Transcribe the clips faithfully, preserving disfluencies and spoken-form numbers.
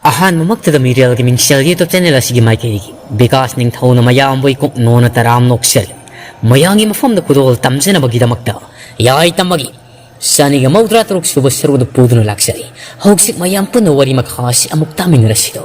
ꯑꯍꯥꯟꯕꯃꯛꯇꯗ ꯃꯤꯔꯦꯜꯒꯤ ꯃꯤꯡꯁꯦꯜ YouTube channel ꯑꯁꯤꯒꯤ ꯃꯥꯏꯀꯩꯒꯤ ꯕꯤꯀꯥꯁ ꯅꯤꯡꯊꯧꯅ ꯃꯌꯥꯝꯕꯨ ꯏꯀꯣꯛ ꯅꯣꯟꯅ ꯇꯔꯥꯝ ꯅꯣꯛꯆꯔꯤ꯫ ꯃꯌꯥꯝꯒꯤ ꯃꯐꯝꯗ ꯈꯨꯗꯣꯜ ꯇꯝꯖꯅꯕꯒꯤꯗꯃꯛꯇ ꯌꯥꯏ ꯇꯝꯕꯒꯤ ꯆꯅꯤꯒ ꯃꯧꯗ꯭ꯔꯥ ꯇꯔꯨꯛ ꯁꯨꯕ ꯁꯔꯨꯛ ꯑꯗꯨ ꯄꯨꯗꯨꯅ ꯂꯥꯛꯆꯔꯤ꯫ ꯍꯧꯖꯤꯛ ꯃꯌꯥꯝ ꯄꯨꯟꯅ ꯋꯥꯔꯤ ꯃꯈꯥ ꯑꯁꯤ ꯑꯃꯨꯛ ꯇꯥꯃꯤꯟꯅꯔꯁꯤꯗꯣ꯫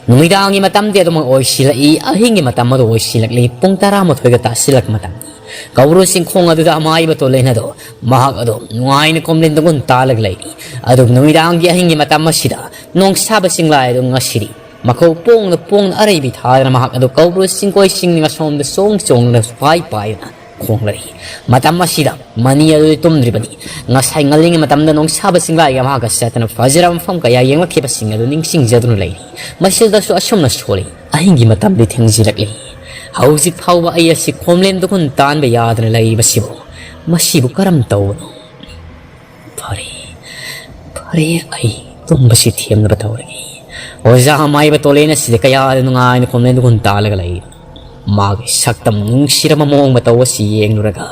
ꯅꯨꯃꯤꯗꯥꯡꯒꯤ ꯃꯇꯝꯗꯤ ꯑꯗꯨꯃꯛ ꯑꯣꯏꯁꯤꯜꯂꯛꯏ, ꯑꯍꯤꯡꯒꯤ ꯃꯇꯝ ꯑꯗꯨ ꯑꯣꯏꯁꯤꯜꯂꯛꯂꯤ꯫ ꯄꯨꯡ ꯇꯔꯥꯃꯥꯊꯣꯏꯒ ꯇꯥꯁꯤꯜꯂꯛꯄ ꯃꯇꯝꯅꯤ꯫ ꯀꯧꯕ꯭ꯔꯨ ꯆꯤꯡꯈꯣꯡ ꯑꯗꯨꯗ ꯑꯃꯥꯏꯕ ꯇꯣꯂꯦꯟ ꯑꯗꯣ ꯃꯍꯥꯛ ꯑꯗꯣ ꯅꯨꯡꯉꯥꯏꯅ ꯀꯣꯝꯂꯦꯟ ꯇꯧꯗꯨꯅ ꯇꯥꯜꯂꯒ ꯂꯩꯔꯤ꯫ ꯑꯗꯨꯕꯨ ꯅꯨꯃꯤꯗꯥꯡꯒꯤ ꯑꯍꯤꯡꯒꯤ ꯃꯇꯝ ꯑꯁꯤꯗ ꯅꯣꯡꯁꯥꯕ ꯆꯤꯡꯂꯥꯏ ꯑꯗꯨ ꯉꯁꯤꯗꯤ ꯃꯈꯧ ꯄꯣꯡꯅ ꯄꯣꯡꯅ ꯑꯔꯩꯕꯤ ꯊꯥꯗꯅ ꯃꯍꯥꯛ ꯑꯗꯨ ꯀꯧꯕ꯭ꯔꯨ ꯆꯤꯡꯀꯣꯏ ꯆꯤꯡꯅꯤꯡ ꯑꯁꯣꯝꯗ ꯆꯣꯡ ꯆꯣꯡꯗꯨꯅ ꯄꯥꯏ ꯄꯥꯏꯗꯨꯅ ꯈꯣꯡꯂꯔꯤ꯫ ꯃꯇꯝ ꯑꯁꯤꯗ ꯃꯅꯤ ꯑꯗꯨꯗꯤ ꯇꯨꯝꯗ꯭ꯔꯤꯕꯅꯤ꯫ ꯉꯁꯥꯏ ꯉꯜꯂꯤꯉꯩ ꯃꯇꯝꯗ ꯅꯣꯡꯁꯥꯕ ꯆꯤꯡꯂꯥꯏꯒ ꯃꯍꯥꯛꯀ ꯆꯠꯇꯅ ꯐꯖꯔꯕ ꯃꯐꯝ ꯀꯌꯥ ꯌꯦꯡꯂꯛꯈꯤꯕꯁꯤꯡ ꯑꯗꯨ ꯅꯤꯡꯁꯤꯡꯖꯗꯨꯅ ꯂꯩꯔꯤ꯫ ꯃꯁꯤꯗꯁꯨ ꯑꯁꯨꯝꯅ ꯁꯣꯜꯂꯤ꯫ ꯑꯍꯤꯡꯒꯤ ꯃꯇꯝꯗꯤ ꯊꯦꯡꯖꯤꯜꯂꯛꯂꯤ꯫ ꯍꯧꯖꯤꯛ ꯐꯥꯎꯕ ꯑꯩ ꯑꯁꯤ ꯈꯣꯝꯂꯦꯟ ꯇꯨꯈꯨꯟ ꯇꯥꯟꯕ ꯌꯥꯗꯅ ꯂꯩꯔꯤꯕꯁꯤꯕꯨ, ꯃꯁꯤꯕꯨ ꯀꯔꯝ ꯇꯧꯕꯅꯣ? ꯐꯔꯦ, ꯐꯔꯦ, ꯑꯩ ꯇꯨꯝꯕꯁꯤ ꯊꯦꯝꯅꯕ ꯇꯧꯔꯒꯦ꯫ ꯑꯣꯖꯥ ꯑꯃꯥꯏꯕ ꯇꯣꯂꯦꯟ ꯑꯁꯤꯗ ꯀꯌꯥꯗ ꯅꯨꯡꯉꯥꯏꯅ ꯈꯣꯝꯂꯦꯟ ꯇꯨꯈꯨꯟ ꯇꯥꯜꯂꯒ ꯂꯩ꯫ ꯃꯥꯒꯤ ꯁꯛꯇꯝ ꯅꯨꯡꯁꯤꯔꯕ ꯃꯑꯣꯡ ꯃꯇꯧ ꯑꯁꯤ ꯌꯦꯡꯂꯨꯔꯒ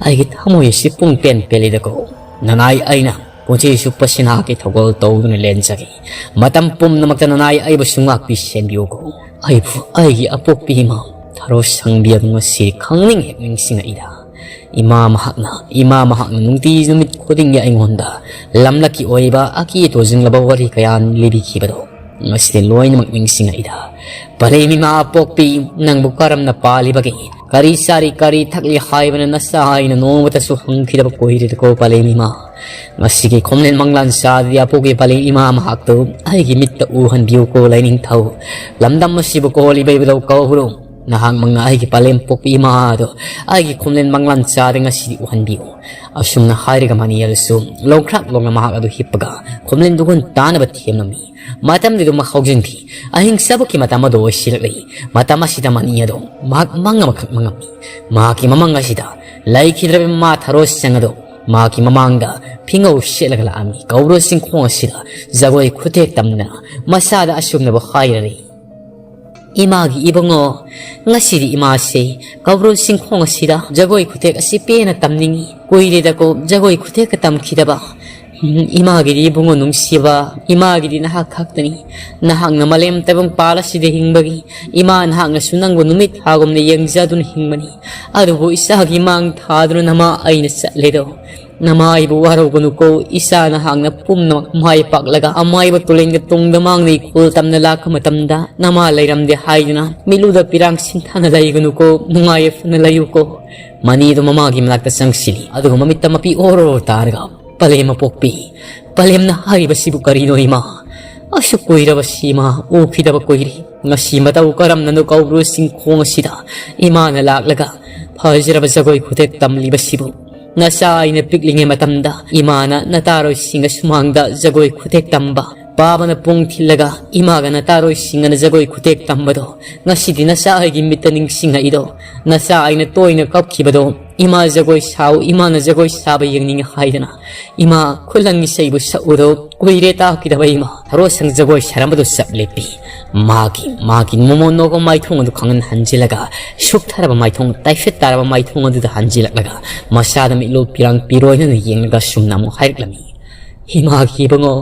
ꯑꯩꯒꯤ ꯊꯃꯣꯏ ꯑꯁꯤ ꯄꯨꯡ ꯄꯦꯟ ꯄꯦꯜꯂꯤꯗꯀꯣ꯫ ꯅꯅꯥꯏ ꯑꯩꯅ ꯄꯨꯟꯁꯤ ꯆꯨꯞꯄ ꯁꯤꯟꯍꯥꯛꯀꯤ ꯊꯧꯒꯜ ꯇꯧꯗꯨꯅ ꯂꯦꯟꯖꯒꯦ꯫ ꯃꯇꯝ ꯄꯨꯝꯅꯃꯛꯇ ꯅꯅꯥꯏ ꯑꯩꯕꯨꯁꯨ ꯉꯥꯛꯄꯤ ꯁꯦꯟꯕꯤꯌꯨꯀꯣ꯫ ꯑꯩꯕꯨ ꯑꯩꯒꯤ ꯑꯄꯣꯛꯄꯤ ꯏꯃꯥ ꯊꯔꯣ ꯁꯪꯕꯤ ꯑꯗꯨ ꯉꯁꯤ ꯈꯪꯅꯤꯡ ꯍꯦꯛ ꯅꯤꯡꯁꯤꯡꯉꯛꯏꯗ꯫ ꯏꯃꯥ ꯃꯍꯥꯛꯅ, ꯏꯃꯥ ꯃꯍꯥꯛꯅ ꯅꯨꯡꯇꯤ ꯅꯨꯃꯤꯠ ꯈꯨꯗꯤꯡꯒꯤ ꯑꯩꯉꯣꯟꯗ ꯂꯝꯂꯛꯀꯤ ꯑꯣꯏꯕ ꯑꯀꯤ ꯇꯣꯖꯤꯡꯂꯕ ꯋꯥꯔꯤ ꯀꯌꯥ ꯂꯤꯕꯤꯈꯤꯕꯗꯣ ꯉꯁꯤꯗꯤ ꯂꯣꯏꯅꯃꯛ ꯅꯤꯡꯁꯤꯡꯉꯛꯏꯗ꯫ ꯄꯂꯦꯝ ꯏꯃꯥ ꯄꯣꯛꯄꯤ, ꯅꯪꯕꯨ ꯀꯔꯝꯅ ꯄꯥꯜꯂꯤꯕꯒꯦ? ꯀꯔꯤ ꯆꯥꯔꯤ, ꯀꯔꯤ ꯊꯛꯂꯤ ꯍꯥꯏꯕꯅ ꯅꯆꯥ ꯑꯩꯅ ꯅꯣꯡꯃꯇꯁꯨ ꯍꯪꯈꯤꯗꯕ ꯀꯨꯏꯔꯦꯗꯀꯣ ꯄꯂꯦꯝ ꯏꯃꯥ꯫ ꯉꯁꯤꯒꯤ ꯈꯣꯝꯂꯦꯟ ꯃꯪꯂꯥꯟ ꯆꯥꯗꯗꯤ ꯑꯄꯣꯛꯄꯤ ꯄꯂꯦꯝ ꯏꯃꯥ ꯃꯍꯥꯛꯇꯨ ꯑꯩꯒꯤ ꯃꯤꯠꯇ ꯎꯍꯟꯕꯤꯌꯨꯀꯣ ꯂꯥꯏꯅꯤꯡꯊꯧ꯫ ꯂꯝꯗꯝ ꯑꯁꯤꯕꯨ ꯀꯣꯜꯂꯤꯕ ꯏꯕꯨꯙꯧ ꯀꯧꯕ꯭ꯔꯨ, ꯅꯍꯥꯛꯃꯛꯅ ꯑꯩꯒꯤ ꯄꯂꯦꯝ ꯄꯣꯛꯄꯤ ꯏꯃꯥ ꯑꯗꯣ ꯑꯩꯒꯤ ꯈꯣꯝꯂꯦꯟ ꯃꯪꯂꯥꯟ ꯆꯥꯗ ꯉꯁꯤꯗꯤ ꯎꯍꯟꯕꯤꯌꯨ꯫ ꯑꯁꯨꯝꯅ ꯍꯥꯏꯔꯒ ꯃꯅꯤ ꯑꯗꯨꯁꯨ ꯂꯣꯡꯈ꯭ꯔꯥꯛ ꯂꯣꯡꯅ ꯃꯍꯥꯛ ꯑꯗꯨ ꯍꯤꯞꯄꯒ ꯈꯣꯝꯂꯦꯟ ꯇꯨꯈꯨꯟ ꯇꯥꯅꯕ ꯊꯦꯝꯂꯝꯃꯤ꯫ ꯃꯇꯝꯗꯤ ꯑꯗꯨꯃꯛ ꯍꯧꯖꯤꯟꯈꯤ꯫ ꯑꯍꯤꯡ ꯆꯕꯛꯀꯤ ꯃꯇꯝ ꯑꯗꯨ ꯑꯣꯏꯁꯤꯜꯂꯛꯂꯤ꯫ ꯃꯇꯝ ꯑꯁꯤꯗ ꯃꯅꯤ ꯑꯗꯣ ꯃꯍꯥꯛ ꯃꯪ ꯑꯃꯈꯛ ꯃꯪꯉꯝꯃꯤ꯫ ꯃꯍꯥꯛꯀꯤ ꯃꯃꯪ ꯑꯁꯤꯗ ꯂꯩꯈꯤꯗ꯭ꯔꯕ ꯃꯃꯥ ꯊꯔꯣ ꯁꯪ ꯑꯗꯣ ꯃꯍꯥꯛꯀꯤ ꯃꯃꯥꯡꯗ ꯐꯤꯉꯧ ꯁꯦꯠꯂꯒ ꯂꯥꯛꯑꯝꯃꯤ꯫ ꯀꯧꯕ꯭ꯔꯨ ꯆꯤꯡꯈꯣꯡ ꯑꯁꯤꯗ ꯖꯒꯣꯏ ꯈꯨꯊꯦꯛ ꯇꯝꯗꯅ ꯃꯆꯥꯗ ꯑꯁꯨꯝꯅꯕꯨ ꯍꯥꯏꯔꯔꯤ꯫ ꯏꯃꯥꯒꯤ ꯏꯕꯨꯡꯉꯣ, ꯉꯁꯤꯗꯤ ꯏꯃꯥꯁꯦ ꯀꯧꯕ꯭ꯔꯨ ꯆꯤꯡꯈꯣꯡ ꯑꯁꯤꯗ ꯖꯒꯣꯏ ꯈꯨꯊꯦꯛ ꯑꯁꯤ ꯄꯦꯟꯅ ꯇꯝꯅꯤꯡꯏ꯫ ꯀꯨꯏꯔꯦꯗꯀꯣ ꯖꯒꯣꯏ ꯈꯨꯊꯦꯛꯀ ꯇꯝꯈꯤꯗꯕ꯫ ꯎꯝ, ꯏꯃꯥꯒꯤꯗꯤ ꯏꯕꯨꯡꯉꯣ ꯅꯨꯡꯁꯤꯕ, ꯏꯃꯥꯒꯤꯗꯤ ꯅꯍꯥꯛ ꯈꯛꯇꯅꯤ꯫ ꯅꯍꯥꯛꯅ ꯃꯥꯂꯦꯝ ꯇꯥꯏꯕꯪꯄꯥꯜ ꯑꯁꯤꯗ ꯍꯤꯡꯕꯒꯤ ꯏꯃꯥ ꯅꯍꯥꯛꯅꯁꯨ ꯅꯪꯕꯨ ꯅꯨꯃꯤꯠ ꯊꯥꯒꯨꯝꯅ ꯌꯦꯡꯖꯗꯨꯅ ꯍꯤꯡꯕꯅꯤ꯫ ꯑꯗꯨꯕꯨ ꯏꯆꯥꯒꯤ ꯃꯥꯡ ꯊꯥꯗꯨꯅ ꯅꯃꯥ ꯑꯩꯅ ꯆꯠꯂꯦꯗꯣ꯫ ꯅꯃꯥ ꯑꯩꯕꯨ ꯋꯥꯔꯧꯒꯅꯨꯀꯣ, ꯏꯆꯥ ꯅꯍꯥꯛꯅ ꯄꯨꯝꯅꯃꯛ ꯃꯥꯏ ꯄꯥꯛꯂꯒ ꯑꯃꯥꯏꯕ ꯇꯨꯔꯦꯟꯒ ꯇꯨꯡꯗ ꯃꯥꯡꯅ ꯏꯀꯣꯜ ꯇꯝꯅ ꯂꯥꯛꯄ ꯃꯇꯝꯗ ꯅꯃꯥ ꯂꯩꯔꯝꯗꯦ ꯍꯥꯏꯗꯨꯅ ꯃꯤꯠꯂꯨꯗ ꯄꯤꯔꯥꯡ ꯁꯤꯟꯊꯥꯅ ꯂꯩꯒꯅꯨꯀꯣ, ꯅꯨꯡꯉꯥꯏ ꯌꯥꯏꯐꯅ ꯂꯩꯌꯨꯀꯣ꯫ ꯃꯅꯤꯗꯨ ꯃꯃꯥꯒꯤ ꯃꯅꯥꯛꯇ ꯆꯪꯁꯤꯜꯂꯤ꯫ ꯑꯗꯨꯒ ꯃꯃꯤꯠꯇ ꯃꯄꯤ ꯑꯣꯔꯣ ꯇꯥꯔꯒ, "ꯄꯂꯦꯝ ꯑꯄꯣꯛꯄꯤ, ꯄꯂꯦꯝꯅ ꯍꯥꯏꯔꯤꯕꯁꯤꯕꯨ ꯀꯔꯤꯅꯣ ꯏꯃꯥ? ꯑꯁꯨꯛ ꯀꯨꯏꯔꯕꯁꯤ ꯏꯃꯥ ꯎꯈꯤꯗꯕ ꯀꯨꯏꯔꯦ꯫ ꯉꯁꯤ ꯃꯇꯧ ꯀꯔꯝꯅꯅꯣ ꯀꯧꯕ꯭ꯔꯨ ꯆꯤꯡꯈꯣꯡ ꯑꯁꯤꯗ ꯏꯃꯥꯅ ꯂꯥꯛꯂꯒ ꯐꯖꯔꯕ ꯖꯒꯣꯏ ꯈꯨꯊꯦꯛ ꯇꯝꯂꯤꯕꯁꯤꯕꯨ? ꯅꯆꯥ ꯑꯩꯅ ꯄꯤꯛꯂꯤꯉꯩ ꯃꯇꯝꯗ ꯏꯃꯥꯅ ꯅꯇꯥꯔꯣꯏꯁꯤꯡꯒ ꯁꯨꯃꯥꯡꯗ ꯖꯒꯣꯏ ꯈꯨꯊꯦꯛ ꯇꯝꯕ, ꯄꯥꯕꯅ ꯄꯣꯡ ꯊꯤꯜꯂꯒ ꯏꯃꯥꯒ ꯅꯇꯥꯔꯣꯏꯁꯤꯡꯒꯅ ꯖꯒꯣꯏ ꯈꯨꯊꯦꯛ ꯇꯝꯕꯗꯣ ꯉꯁꯤꯗꯤ ꯅꯆꯥ ꯑꯩꯒꯤ ꯃꯤꯠꯇ ꯅꯤꯡꯁꯤꯡꯉꯛꯏꯗꯣ꯫ ꯅꯆꯥ ꯑꯩꯅ ꯇꯣꯏꯅ ꯀꯞꯈꯤꯕꯗꯣ, ꯏꯃꯥ ꯖꯒꯣꯏ ꯁꯥꯎ, ꯏꯃꯥꯅ ꯖꯒꯣꯏ ꯁꯥꯕ ꯌꯦꯡꯅꯤꯡꯉꯤ ꯍꯥꯏꯗꯅ ꯏꯃꯥ ꯈꯨꯂꯪ ꯏꯁꯩꯕꯨ ꯁꯛꯎꯗꯣ ꯀꯨꯏꯔꯦ ꯇꯥꯈꯤꯗꯕ ꯏꯃꯥ꯫ ꯊꯔꯣ ꯁꯪ ꯖꯒꯣꯏ ꯁꯥꯔꯝꯕꯗꯨ ꯆꯞ ꯂꯦꯞꯄꯤ꯫ ꯃꯥꯒꯤ, ꯃꯥꯒꯤ ꯃꯣꯃꯣꯟ ꯅꯣꯛꯄ ꯃꯥꯏꯊꯣꯡ ꯑꯗꯨ ꯈꯪꯍꯟ ꯍꯟꯖꯤꯜꯂꯒ ꯁꯨꯛꯊꯔꯕ ꯃꯥꯏꯊꯣꯡ, ꯇꯥꯏꯐꯠ ꯇꯥꯔꯕ ꯃꯥꯏꯊꯣꯡ ꯑꯗꯨꯗ ꯍꯟꯖꯤꯜꯂꯛꯂꯒ ꯃꯆꯥꯗ ꯃꯤꯠꯂꯨ ꯄꯤꯔꯥꯡ ꯄꯤꯔꯣꯏꯅꯅ ꯌꯦꯡꯂꯒ ꯁꯨꯝꯅ ꯑꯃꯨꯛ ꯍꯥꯏꯔꯛꯂꯝꯃꯤ꯫ ꯏꯃꯥꯒꯤ ꯏꯕꯨꯡꯉꯣ,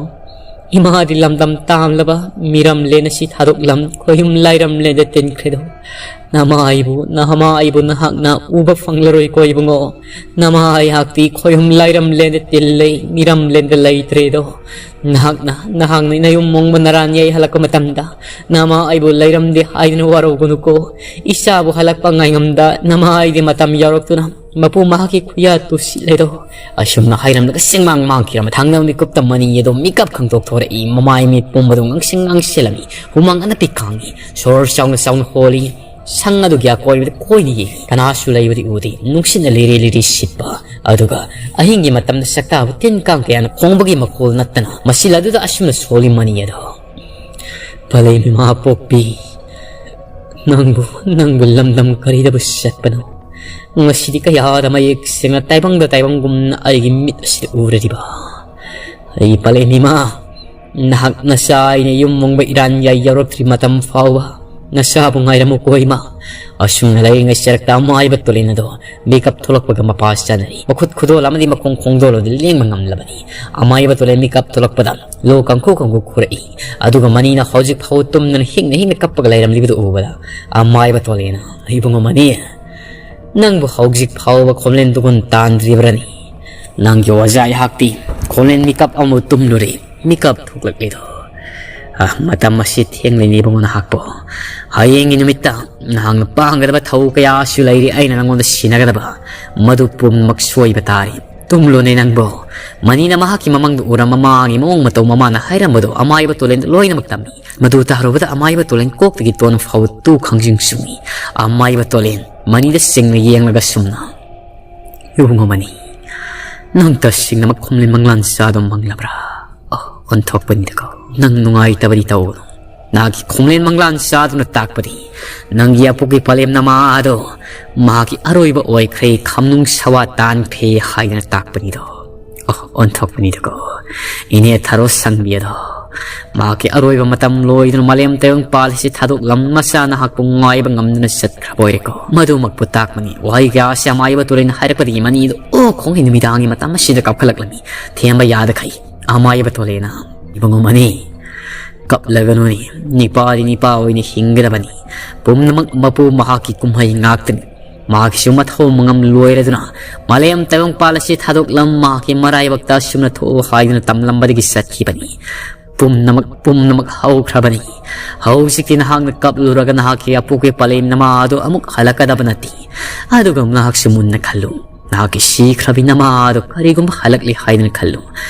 ꯏꯃꯥꯗꯤ ꯂꯝꯗꯝ ꯇꯥꯝꯂꯕ ꯃꯤꯔꯝꯂꯦꯟ ꯑꯁꯤ ꯊꯥꯗꯣꯛꯂꯝ ꯈꯣꯏꯍꯨꯝ ꯂꯥꯏꯔꯝꯂꯦꯟꯗ ꯇꯤꯟꯈ꯭ꯔꯦꯗꯣ꯫ ꯅꯃꯥꯏꯕꯨ, ꯅꯃꯥꯏꯕꯨ ꯅꯍꯥꯛꯅ ꯎꯕ ꯐꯪꯂꯔꯣꯏꯀꯣ ꯏꯕꯨꯡꯉꯣ꯫ ꯅꯃꯥ ꯑꯩꯍꯥꯛꯇꯤ ꯈꯣꯏꯍꯨꯝ ꯂꯥꯏꯔꯝꯂꯦꯟꯗ ꯇꯤꯜꯂꯦ, ꯃꯤꯔꯝꯂꯦꯟꯗ ꯂꯩꯇ꯭ꯔꯦꯗꯣ꯫ ꯅꯍꯥꯛꯅ, ꯅꯍꯥꯛꯅ ꯅꯌꯨꯝ ꯃꯣꯡꯕ ꯅꯔꯥꯟ ꯌꯩ ꯍꯜꯂꯛꯄ ꯃꯇꯝꯗ ꯅꯃꯥ ꯑꯩꯕꯨ ꯂꯩꯔꯝꯗꯦ ꯍꯥꯏꯗꯨꯅ ꯋꯥꯔꯧꯒꯅꯨꯀꯣ꯫ ꯏꯆꯥꯕꯨ ꯍꯜꯂꯛꯄ ꯉꯥꯏꯉꯝꯗ ꯅꯃꯥ ꯑꯩꯗꯤ ꯃꯇꯝ ꯌꯧꯔꯛꯇꯨꯅ ꯃꯄꯨ ꯃꯍꯥꯛꯀꯤ ꯈꯨꯌꯥ ꯇꯨꯁꯤꯜꯂꯦꯗꯣ꯫ ꯑꯁꯨꯝꯅ ꯍꯥꯏꯔꯝꯂꯒ ꯁꯦꯡꯃꯥꯡ ꯃꯥꯡꯈꯤꯔꯝꯃ ꯊꯪꯅꯕ ꯃꯤꯀꯨꯞꯇ ꯃꯅꯤ ꯑꯗꯣ ꯃꯤꯀꯞ ꯈꯪꯗꯣꯛꯊꯣꯔꯛꯏ꯫ ꯃꯃꯥꯏ ꯃꯤꯠ ꯄꯨꯝꯕꯗꯨ ꯉꯥꯡꯁꯪ ꯉꯥꯡꯁꯤꯜꯂꯝꯃꯤ꯫ ꯍꯨꯃꯥꯡ ꯑꯅꯞꯄꯤ ꯀꯥꯡꯉꯤ꯫ ꯁꯣꯔ ꯆꯥꯎꯅ ꯆꯥꯎꯅ ꯍꯣꯜꯂꯤ꯫ ꯁꯪ ꯑꯗꯨꯒꯤ ꯑꯀꯣꯏꯕꯗ ꯀꯣꯏꯅ ꯌꯦꯡꯉꯤ꯫ ꯀꯅꯥꯁꯨ ꯂꯩꯕꯗꯤ ꯎꯗꯦ꯫ ꯅꯨꯡꯁꯤꯠꯅ ꯂꯤꯔꯤ ꯂꯤꯔꯤ ꯁꯤꯠꯄ꯫ ꯑꯗꯨꯒ ꯑꯍꯤꯡꯒꯤ ꯃꯇꯝꯗ ꯁꯛꯇꯥꯕ ꯇꯤꯟ ꯀꯥꯡ ꯀꯌꯥꯅ ꯈꯣꯡꯕꯒꯤ ꯃꯈꯣꯜ ꯅꯠꯇꯅ ꯃꯁꯤꯜ ꯑꯗꯨꯗ ꯑꯁꯨꯝꯅ ꯁꯣꯜꯂꯤ ꯃꯅꯤ ꯑꯗꯣ꯫ ꯄꯂꯦꯝ ꯏꯃꯥ ꯄꯣꯛꯄꯤ, ꯅꯪꯕꯨ, ꯅꯪꯕꯨ ꯂꯝꯗꯝ ꯀꯔꯤꯗꯕꯨ ꯆꯠꯄꯅꯣ? ꯉꯁꯤꯗꯤ ꯀꯌꯥꯗ ꯃꯌꯦꯛ ꯁꯦꯡꯅ ꯇꯥꯏꯕꯪꯗ ꯇꯥꯏꯕꯪꯒꯨꯝꯅ ꯑꯩꯒꯤ ꯃꯤꯠ ꯑꯁꯤꯗ ꯎꯔꯤꯕ꯫ ꯑꯩ ꯄꯂꯦꯝ ꯏꯃꯥ, ꯅꯍꯥꯛ ꯅꯆꯥ ꯑꯩꯅ ꯌꯨꯝ ꯃꯣꯡꯕ ꯏꯔꯥꯟ ꯌꯥꯏ ꯌꯧꯔꯛꯇ꯭ꯔꯤ ꯃꯇꯝ ꯐꯥꯎꯕ "ꯅꯁꯥꯕꯨ ꯉꯥꯏꯔꯝꯃꯨꯀꯣ ꯏꯃꯥ"꯫ ꯑꯁꯨꯝꯅ ꯂꯩꯔꯤꯉꯩ ꯆꯔꯛꯇ ꯑꯃꯥꯏꯕ ꯇꯣꯂꯦꯟ ꯑꯗꯣ ꯃꯤꯀꯞ ꯊꯣꯛꯂꯛꯄꯒ ꯃꯄꯥ ꯆꯥꯅꯔꯤ꯫ ꯃꯈꯨꯠ ꯈꯨꯗꯣꯜ ꯑꯃꯗꯤ ꯃꯈꯣꯡ ꯈꯣꯡꯗꯣꯜ ꯑꯗꯨ ꯂꯦꯡꯕ ꯉꯝꯂꯕꯅꯤ꯫ ꯑꯃꯥꯏꯕ ꯇꯣꯂꯦꯟ ꯃꯤꯀꯞ ꯊꯣꯛꯂꯛꯄꯗ ꯂꯣ ꯀꯥꯡꯈꯨ ꯀꯥꯡꯈꯨ ꯈꯨꯔꯛꯏ꯫ ꯑꯗꯨꯒ ꯃꯅꯤꯅ ꯍꯧꯖꯤꯛ ꯐꯥꯎ ꯇꯨꯝꯗꯅ ꯍꯤꯡꯅ ꯍꯤꯡꯅ ꯀꯞꯄꯒ ꯂꯩꯔꯝꯂꯤꯕꯗꯨ ꯎꯕꯗ ꯑꯃꯥꯏꯕ ꯇꯣꯂꯦꯟꯅ, "ꯏꯕꯨꯡꯉꯣ ꯃꯅꯤ, ꯅꯪꯕꯨ ꯍꯧꯖꯤꯛ ꯐꯥꯎꯕ ꯈꯣꯝꯂꯦꯟ ꯇꯨꯒꯨꯟ ꯇꯥꯟꯗ꯭ꯔꯤꯕ꯭ꯔꯅꯤ? ꯅꯪꯒꯤ ꯑꯣꯖꯥ ꯑꯩꯍꯥꯛꯇꯤ ꯈꯣꯝꯂꯦꯟ ꯃꯤꯀꯞ ꯑꯃꯕꯨ ꯇꯨꯝꯂꯨꯔꯦ, ꯃꯤꯀꯞ ꯊꯣꯛꯂꯛꯂꯤꯗꯣ꯫ ꯑ, ꯃꯇꯝ ꯑꯁꯤ ꯊꯦꯡꯂꯤꯅꯦ ꯏꯕꯨꯡꯉꯣ ꯅꯍꯥꯛꯄꯨ꯫ ꯍꯌꯦꯡꯒꯤ ꯅꯨꯃꯤꯠꯇ ꯅꯍꯥꯛꯅ ꯄꯥꯡꯒꯗꯕ ꯊꯧ ꯀꯌꯥꯁꯨ ꯂꯩꯔꯤ ꯑꯩꯅ ꯅꯪꯉꯣꯟꯗ ꯁꯤꯟꯅꯒꯗꯕ꯫ ꯃꯗꯨ ꯄꯨꯝꯅꯃꯛ ꯁꯣꯏꯕ ꯇꯥꯔꯤ꯫ ꯇꯨꯝꯂꯨꯅꯦ ꯅꯪꯕꯨ"꯫ ꯃꯅꯤꯅ ꯃꯍꯥꯛꯀꯤ ꯃꯃꯪꯗ ꯎꯔꯝꯕ ꯃꯥꯒꯤ ꯃꯑꯣꯡ ꯃꯇꯧ ꯃꯃꯥꯅ ꯍꯥꯏꯔꯝꯕꯗꯨ ꯑꯃꯥꯏꯕ ꯇꯣꯂꯦꯟꯗ ꯂꯣꯏꯅꯃꯛ ꯇꯝꯃꯤ꯫ ꯃꯗꯨ ꯇꯥꯔꯨꯕꯗ ꯑꯃꯥꯏꯕ ꯇꯣꯂꯦꯟ ꯀꯣꯛꯇꯒꯤ ꯇꯣꯟ ꯐꯥꯎ ꯇꯨ ꯈꯪꯖꯤꯡ ꯆꯨꯝꯃꯤ꯫ ꯑꯃꯥꯏꯕ ꯇꯣꯂꯦꯟ ꯃꯅꯤꯗ ꯁꯤꯡꯅ ꯌꯦꯡꯂꯒ ꯁꯨꯝꯅ, "ꯏꯕꯨꯡꯉꯣ ꯃꯅꯤ, ꯅꯪ ꯇꯁꯦꯡꯅꯃꯛ ꯈꯣꯝꯂꯦꯟ ꯃꯪꯂꯥꯟ ꯆꯥꯗꯨ ꯃꯪꯂꯕ꯭ꯔꯥ? ꯑꯣ, ꯑꯣꯟꯊꯣꯛꯄꯅꯤꯗꯀꯣ꯫ ꯅꯪ ꯅꯨꯡꯉꯥꯏꯇꯕꯗꯤ ꯇꯧꯒꯅꯨ꯫ ꯅꯍꯥꯛꯀꯤ ꯈꯣꯝꯂꯦꯟ ꯃꯪꯂꯥꯟ ꯆꯥꯗꯨꯅ ꯇꯥꯛꯄꯗꯤ ꯅꯪꯒꯤ ꯑꯄꯣꯛꯀꯤ ꯄꯂꯦꯝ ꯅꯃꯥ ꯑꯗꯣ ꯃꯍꯥꯛꯀꯤ ꯑꯔꯣꯏꯕ ꯑꯣꯏꯈ꯭ꯔꯦ, ꯈꯝꯅꯨꯡ ꯁꯋꯥ ꯇꯥꯟꯈ꯭ꯔꯦ ꯍꯥꯏꯗꯅ ꯇꯥꯛꯄꯅꯤꯗꯣ꯫ ꯑꯣ, ꯑꯣꯟꯊꯣꯛꯄꯅꯤꯗꯀꯣ꯫ ꯏꯅꯦ ꯊꯔꯣ ꯁꯪꯕꯤ ꯑꯗꯣ ꯃꯍꯥꯛꯀꯤ ꯑꯔꯣꯏꯕ ꯃꯇꯝ ꯂꯣꯏꯗꯨꯅ ꯃꯥꯂꯦꯝ ꯇꯥꯏꯕꯪꯄꯥꯜ ꯑꯁꯤ ꯊꯥꯗꯣꯛꯂꯝ ꯃꯆꯥ ꯅꯍꯥꯛꯄꯨ ꯉꯥꯏꯕ ꯉꯝꯗꯅ ꯆꯠꯈ꯭ꯔꯕ ꯑꯣꯏꯔꯦꯀꯣ꯫ ꯃꯗꯨꯃꯛꯄꯨ ꯇꯥꯛꯄꯅꯤ ꯋꯥꯍꯩ ꯀꯌꯥ ꯑꯁꯤ ꯑꯃꯥꯏꯕ ꯇꯣꯂꯦꯟꯅ ꯍꯥꯏꯔꯛꯄꯗꯒꯤ ꯃꯅꯤꯗꯨ ꯑꯣ ꯈꯣꯡꯒꯤ ꯅꯨꯃꯤꯗꯥꯡꯒꯤ ꯃꯇꯝ ꯑꯁꯤꯗ ꯀꯥꯞꯈꯠꯂꯛꯂꯝꯃꯤ꯫ ꯊꯦꯝꯕ ꯌꯥꯗꯈꯩ ꯑꯃꯥꯏꯕ ꯇꯣꯂꯦꯟꯅ, "ꯏꯕꯨꯡꯉꯣ ꯃꯅꯤ, ꯀꯞꯂꯒꯅꯨꯅꯦ꯫ ꯅꯤꯄꯥꯗꯤ ꯅꯤꯄꯥ ꯑꯣꯏꯅ ꯍꯤꯡꯒꯗꯕꯅꯤ꯫ ꯄꯨꯝꯅꯃꯛ ꯃꯄꯨ ꯃꯍꯥꯛꯀꯤ ꯀꯨꯝꯍꯩ ꯉꯥꯛꯇꯅꯤ꯫ ꯃꯍꯥꯛꯀꯤꯁꯨ ꯃꯊꯧ ꯃꯉꯝ ꯂꯣꯏꯔꯗꯨꯅ ꯃꯥꯂꯦꯝ ꯇꯥꯏꯕꯪꯄꯥꯜ ꯑꯁꯤ ꯊꯥꯗꯣꯛꯂꯝ ꯃꯍꯥꯛꯀꯤ ꯃꯔꯥꯏꯕꯛꯇ ꯑꯁꯨꯝꯅ ꯊꯣꯛꯎ ꯍꯥꯏꯗꯨꯅ ꯇꯝꯂꯝꯕꯗꯒꯤ ꯆꯠꯈꯤꯕꯅꯤ꯫ ꯄꯨꯝꯅꯃꯛ, ꯄꯨꯝꯅꯃꯛ ꯍꯧꯈ꯭ꯔꯕꯅꯤ꯫ ꯍꯧꯖꯤꯛꯇꯤ ꯅꯍꯥꯛꯅ ꯀꯞꯂꯨꯔꯒ ꯅꯍꯥꯛꯀꯤ ꯑꯄꯣꯛꯀꯤ ꯄꯂꯦꯝ ꯅꯃꯥ ꯑꯗꯨ ꯑꯃꯨꯛ ꯍꯜꯂꯛꯀꯗꯕ ꯅꯠꯇꯦ꯫ ꯑꯗꯨꯒ ꯅꯍꯥꯛꯁꯨ ꯃꯨꯟꯅ ꯈꯜꯂꯨ꯫ ꯅꯍꯥꯛꯀꯤ ꯁꯤꯈ꯭ꯔꯕꯤ ꯅꯃꯥ ꯑꯗꯨ ꯀꯔꯤꯒꯨꯝꯕ ꯍꯜꯂꯛꯂꯦ ꯍꯥꯏꯗꯨꯅ ꯈꯜꯂꯨ꯫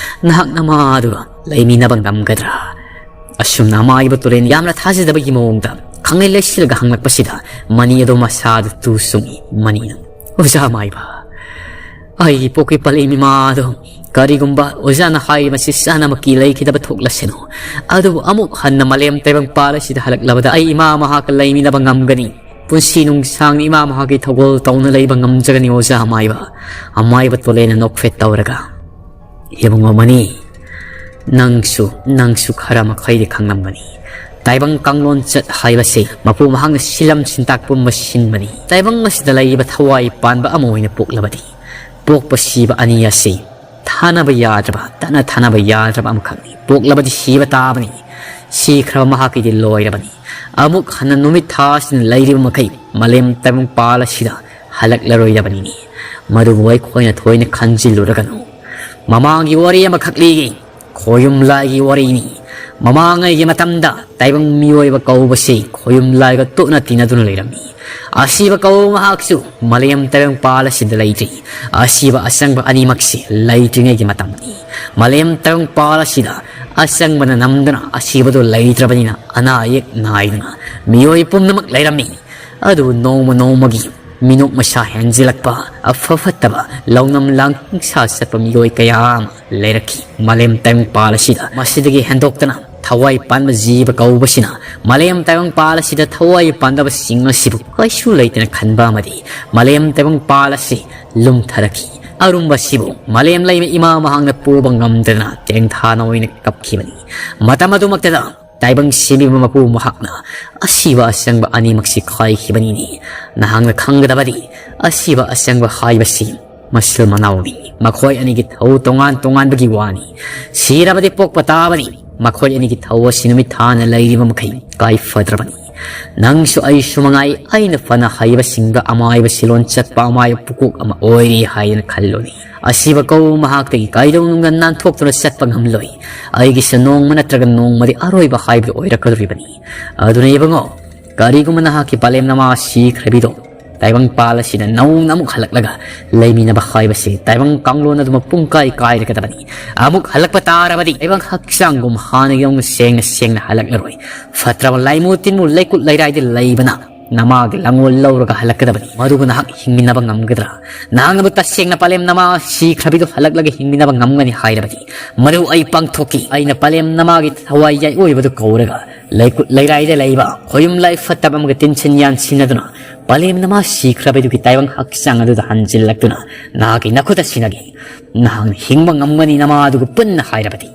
ꯅꯍꯥꯛ ꯅꯃꯥ ꯑꯗꯨꯒ ꯂꯩꯃꯤꯟꯅꯕ ꯉꯝꯒꯗ꯭ꯔꯥ?" ꯑꯁꯨꯝꯅ ꯑꯃꯥꯏꯕ ꯇꯨꯔꯦꯟ ꯌꯥꯝꯅ ꯊꯥꯖꯗꯕꯒꯤ ꯃꯑꯣꯡꯗ ꯈꯪꯂꯩ ꯂꯩꯁꯤꯜꯂꯒ ꯍꯪꯂꯛꯄꯁꯤꯗ ꯃꯅꯤ ꯑꯗꯣ ꯃꯁꯥꯗꯨ ꯇꯨ ꯆꯨꯡꯏ꯫ ꯃꯅꯤꯅ, "ꯑꯣꯖꯥ ꯑꯃꯥꯏꯕ, ꯑꯩꯒꯤ ꯄꯣꯛꯀꯤ ꯄꯂꯦꯝ ꯏꯃꯥ ꯑꯗꯣ ꯀꯔꯤꯒꯨꯝꯕ ꯑꯣꯖꯥꯅ ꯍꯥꯏꯔꯤꯕꯁꯤ ꯆꯥꯅꯃꯛꯀꯤ ꯂꯩꯈꯤꯗꯕ ꯊꯣꯛꯂꯁꯅꯨ, ꯑꯗꯨꯕꯨ ꯑꯃꯨꯛ ꯍꯟꯅ ꯃꯥꯂꯦꯝ ꯇꯥꯏꯕꯪꯄꯥꯜ ꯑꯁꯤꯗ ꯍꯜꯂꯛꯂꯕꯗ ꯑꯩ ꯏꯃꯥ ꯃꯍꯥꯛꯀ ꯂꯩꯃꯤꯟꯅꯕ ꯉꯝꯒꯅꯤ꯫ ꯄꯨꯟꯁꯤ ꯅꯨꯡꯁꯥꯡꯅ ꯏꯃꯥ ꯃꯍꯥꯛꯀꯤ ꯊꯧꯒꯜ ꯇꯧꯅ ꯂꯩꯕ ꯉꯝꯖꯒꯅꯤ ꯑꯣꯖꯥ ꯑꯃꯥꯏꯕ"꯫ ꯑꯃꯥꯏꯕ ꯇꯣꯂꯦꯟꯅ ꯅꯣꯛꯐꯦꯠ ꯇꯧꯔꯒ, "ꯏꯕꯨꯡꯉꯣ ꯃꯅꯤ, ꯅꯪꯁꯨ, ꯅꯪꯁꯨ ꯈꯔ ꯃꯈꯩꯗꯤ ꯈꯪꯂꯝꯒꯅꯤ꯫ ꯇꯥꯏꯕꯪ ꯀꯥꯡꯂꯣꯟ ꯆꯠ ꯍꯥꯏꯕꯁꯤ ꯃꯄꯨ ꯃꯍꯥꯛꯅ ꯁꯤꯂꯝ ꯁꯤꯟꯇꯥꯛ ꯄꯨꯝꯕ ꯁꯤꯟꯕꯅꯤ꯫ ꯇꯥꯏꯕꯪ ꯑꯁꯤꯗ ꯂꯩꯔꯤꯕ ꯊꯋꯥꯏ ꯄꯥꯟꯕ ꯑꯃ ꯑꯣꯏꯅ ꯄꯣꯛꯂꯕꯗꯤ, ꯄꯣꯛꯄ ꯁꯤꯕ ꯑꯅꯤ ꯑꯁꯤ ꯊꯥꯅꯕ ꯌꯥꯗ꯭ꯔꯕ, ꯇꯠꯅ ꯊꯥꯅꯕ ꯌꯥꯗ꯭ꯔꯕ ꯑꯃꯈꯛꯅꯤ꯫ ꯄꯣꯛꯂꯕꯗꯤ ꯁꯤꯕ ꯇꯥꯕꯅꯤ꯫ ꯁꯤꯈ꯭ꯔꯕ ꯃꯍꯥꯛꯀꯤꯗꯤ ꯂꯣꯏꯔꯕꯅꯤ꯫ ꯑꯃꯨꯛ ꯍꯟꯅ ꯅꯨꯃꯤꯠ ꯊꯥꯁꯤꯅ ꯂꯩꯔꯤꯕ ꯃꯈꯩ ꯃꯥꯂꯦꯝ ꯇꯥꯏꯕꯪꯄꯥꯜ ꯑꯁꯤꯗ ꯍꯜꯂꯛꯂꯔꯣꯏꯗꯕꯅꯤꯅꯦ꯫ ꯃꯗꯨꯕꯨ ꯑꯩꯈꯣꯏꯅ ꯊꯣꯏꯅ ꯈꯟꯖꯤꯜꯂꯨꯔꯒꯅꯨ꯫ ꯃꯃꯥꯡꯒꯤ ꯋꯥꯔꯤ ꯑꯃꯈꯛ ꯂꯤꯒꯦ꯫ ꯈꯣꯌꯨꯝ ꯂꯥꯏꯒꯤ ꯋꯥꯔꯤꯅꯤ꯫ ꯃꯃꯥꯡꯉꯩꯒꯤ ꯃꯇꯝꯗ ꯇꯥꯏꯕꯪ ꯃꯤꯑꯣꯏꯕ ꯀꯧꯕꯁꯤ ꯈꯣꯌꯨꯝ ꯂꯥꯏꯒ ꯇꯣꯠꯅ ꯇꯤꯟꯅꯗꯨꯅ ꯂꯩꯔꯝꯃꯤ꯫ ꯑꯁꯤꯕ ꯀꯧꯕ ꯃꯍꯥꯛꯁꯨ ꯃꯥꯂꯦꯝ ꯇꯥꯏꯕꯪꯄꯥꯜ ꯑꯁꯤꯗ ꯂꯩꯇ꯭ꯔꯤ꯫ ꯑꯁꯤꯕ ꯑꯁꯪꯕ ꯑꯅꯤꯃꯛꯁꯤ ꯂꯩꯇ꯭ꯔꯤꯉꯩꯒꯤ ꯃꯇꯝꯅꯤ꯫ ꯃꯥꯂꯦꯝ ꯇꯥꯏꯕꯪꯄꯥꯜ ꯑꯁꯤꯗ ꯑꯁꯪꯕꯅ ꯅꯝꯗꯨꯅ ꯑꯁꯤꯕꯗꯨ ꯂꯩꯇ꯭ꯔꯕꯅꯤꯅ ꯑꯅꯥ ꯑꯌꯦꯛ ꯅꯥꯏꯗꯨꯅ ꯃꯤꯑꯣꯏ ꯄꯨꯝꯅꯃꯛ ꯂꯩꯔꯝꯃꯤ꯫ ꯑꯗꯨꯕꯨ ꯅꯣꯡꯃ ꯅꯣꯡꯃꯒꯤ ꯃꯤꯅꯣꯛ ꯃꯩꯁꯥ ꯍꯦꯟꯖꯤꯜꯂꯛꯄ, ꯑꯐ ꯐꯠꯇꯕ ꯂꯧꯅꯝ ꯂꯥꯡꯁꯥ ꯆꯠꯄ ꯃꯤꯑꯣꯏ ꯀꯌꯥ ꯑꯃ ꯂꯩꯔꯛꯈꯤ꯫ ꯃꯥꯂꯦꯝ ꯇꯥꯏꯕꯪꯄꯥꯜ ꯑꯁꯤꯗ ꯃꯁꯤꯗꯒꯤ ꯍꯦꯟꯗꯣꯛꯇꯅ ꯊꯋꯥꯏ ꯄꯥꯟꯕ ꯖꯤꯕ ꯀꯧꯕꯁꯤꯅ ꯃꯥꯂꯦꯝ ꯇꯥꯏꯕꯪꯄꯥꯜ ꯑꯁꯤꯗ ꯊꯋꯥꯏ ꯄꯥꯟꯗꯕꯁꯤꯡ ꯑꯁꯤꯕꯨ ꯀꯩꯁꯨ ꯂꯩꯇꯅ ꯈꯟꯕ ꯑꯃꯗꯤ ꯃꯥꯂꯦꯝ ꯇꯥꯏꯕꯪꯄꯥꯜ ꯑꯁꯤ ꯂꯨꯝꯊꯔꯛꯈꯤ꯫ ꯑꯔꯨꯝꯕ ꯑꯁꯤꯕꯨ ꯃꯥꯂꯦꯝ ꯂꯩꯃ ꯏꯃꯥ ꯃꯍꯥꯛꯅ ꯄꯨꯕ ꯉꯝꯗꯅ ꯇꯦꯡꯊꯥꯅ ꯑꯣꯏꯅ ꯀꯞꯈꯤꯕꯅꯤ꯫ ꯃꯇꯝ ꯑꯗꯨꯃꯛꯇꯗ ꯇꯥꯏꯕꯪ ꯁꯦꯝꯕꯤꯕ ꯃꯄꯨ ꯃꯍꯥꯛꯅ ꯑꯁꯤꯕ ꯑꯁꯪꯕ ꯑꯅꯤꯃꯛꯁꯤ ꯈꯥꯏꯈꯤꯕꯅꯤꯅꯦ꯫ ꯅꯍꯥꯛꯅ ꯈꯪꯒꯗꯕꯗꯤ, ꯑꯁꯤꯕ ꯑꯁꯪꯕ ꯍꯥꯏꯕꯁꯤ ꯃꯁꯤꯜ ꯃꯅꯥꯎꯅꯤ꯫ ꯃꯈꯣꯏ ꯑꯅꯤꯒꯤ ꯊꯧ ꯇꯣꯉꯥꯟ ꯇꯣꯉꯥꯟꯕꯒꯤ ꯋꯥꯅꯤ꯫ ꯁꯤꯔꯕꯗꯤ ꯄꯣꯛꯄ ꯇꯥꯕꯅꯤ꯫ ꯃꯈꯣꯏ ꯑꯅꯤꯒꯤ ꯊꯧ ꯑꯁꯤ ꯅꯨꯃꯤꯠ ꯊꯥꯅ ꯂꯩꯔꯤꯕ ꯃꯈꯩ ꯀꯥꯏꯐꯗ꯭ꯔꯕꯅꯤ꯫ ꯅꯪꯁꯨ ꯑꯩꯁꯨ ꯃꯉꯥꯏ, ꯑꯩꯅ ꯐꯅ ꯍꯩꯕꯁꯤꯡꯗ ꯑꯃꯥꯏꯕ ꯁꯤꯂꯣꯟ ꯆꯠꯄ ꯑꯃꯥꯏꯕ ꯄꯨꯀꯣꯛ ꯑꯃ ꯑꯣꯏꯔꯤ ꯍꯥꯏꯗꯅ ꯈꯜꯂꯨꯅꯤ꯫ ꯑꯁꯤꯕ ꯀꯧꯕ ꯃꯍꯥꯛꯇꯒꯤ ꯀꯩꯗꯧꯅꯨꯡꯗ ꯅꯥꯟꯊꯣꯛꯇꯨꯅ ꯆꯠꯄ ꯉꯝꯂꯣꯏ꯫ ꯑꯩꯒꯤꯁꯨ ꯅꯣꯡꯃ ꯅꯠꯇ꯭ꯔꯒ ꯅꯣꯡꯃꯗꯤ ꯑꯔꯣꯏꯕ ꯍꯥꯏꯕꯗꯨ ꯑꯣꯏꯔꯛꯀꯗꯧꯔꯤꯕꯅꯤ꯫ ꯑꯗꯨꯅ ꯏꯕꯨꯡꯉꯣ, ꯀꯔꯤꯒꯨꯝꯕ ꯅꯍꯥꯛꯀꯤ ꯄꯥꯂꯦꯝ ꯅꯃꯥ ꯁꯤꯈ꯭ꯔꯕꯤꯗꯣ ꯇꯥꯏꯕꯪꯄꯥꯜ ꯑꯁꯤꯗ ꯅꯧꯅ ꯑꯃꯨꯛ ꯍꯜꯂꯛꯂꯒ ꯂꯩꯃꯤꯟꯅꯕ ꯍꯥꯏꯕꯁꯤ ꯇꯥꯏꯕꯪ ꯀꯥꯡꯂꯣꯟ ꯑꯗꯨꯃꯛ ꯄꯨꯡꯀꯥꯏ ꯀꯥꯏꯔꯒꯗꯕꯅꯤ꯫ ꯑꯃꯨꯛ ꯍꯜꯂꯛꯄ ꯇꯥꯔꯕꯗꯤ ꯇꯥꯏꯕꯪ ꯍꯛꯆꯥꯡꯒꯨꯝ ꯍꯥꯟꯅꯒꯤꯗꯧꯅ ꯁꯦꯡꯅ ꯁꯦꯡꯅ ꯍꯜꯂꯛꯂꯔꯣꯏ꯫ ꯐꯠꯇ꯭ꯔꯕ ꯂꯥꯏꯃꯨ ꯇꯤꯟꯃꯨ ꯂꯩꯀꯨꯠ ꯂꯩꯔꯥꯏꯗ ꯂꯩꯕꯅ ꯅꯃꯥꯒꯤ ꯂꯥꯡꯒꯣꯜ ꯂꯧꯔꯒ ꯍꯜꯂꯛꯀꯗꯕꯅꯤ꯫ ꯃꯗꯨꯕꯨ ꯅꯍꯥꯛ ꯍꯤꯡꯃꯤꯟꯅꯕ ꯉꯝꯒꯗ꯭ꯔꯥ? ꯅꯍꯥꯛꯅꯕꯨ ꯇꯁꯦꯡꯅ ꯄꯥꯂꯦꯝ ꯅꯃꯥ ꯁꯤꯈ꯭ꯔꯕꯤꯗꯨ ꯍꯜꯂꯛꯂꯒ ꯍꯤꯡꯃꯤꯟꯅꯕ ꯉꯝꯒꯅꯤ ꯍꯥꯏꯔꯕꯗꯤ, ꯃꯗꯨ ꯑꯩ ꯄꯥꯡꯊꯣꯛꯈꯤ꯫ ꯑꯩꯅ ꯄꯥꯂꯦꯝ ꯅꯃꯥꯒꯤ ꯊꯋꯥꯏ ꯌꯥꯏ ꯑꯣꯏꯕꯗꯨ ꯀꯧꯔꯒ ꯂꯩꯀꯨꯠ ꯂꯩꯔꯥꯏꯗ ꯂꯩꯕ ꯈꯣꯌꯨꯝ ꯂꯥꯏ ꯐꯠꯇꯕ ꯑꯃꯒ ꯇꯤꯟꯁꯤꯟ ꯌꯥꯟꯁꯤꯟꯅꯗꯨꯅ ꯄꯥꯂꯦꯝ ꯅꯃꯥ ꯁꯤꯈ꯭ꯔꯕꯗꯨꯒꯤ ꯇꯥꯏꯕꯪ ꯍꯛꯆꯥꯡ ꯑꯗꯨꯗ ꯍꯟꯖꯤꯜꯂꯛꯇꯨꯅ ꯅꯍꯥꯛꯀꯤ ꯅꯈꯨꯠꯇ ꯁꯤꯟꯅꯒꯦ꯫ ꯅꯍꯥꯛꯅ ꯍꯤꯡꯕ ꯉꯝꯒꯅꯤ ꯅꯃꯥ ꯑꯗꯨꯒ ꯄꯨꯟꯅ ꯍꯥꯏꯔꯕꯗꯤ꯫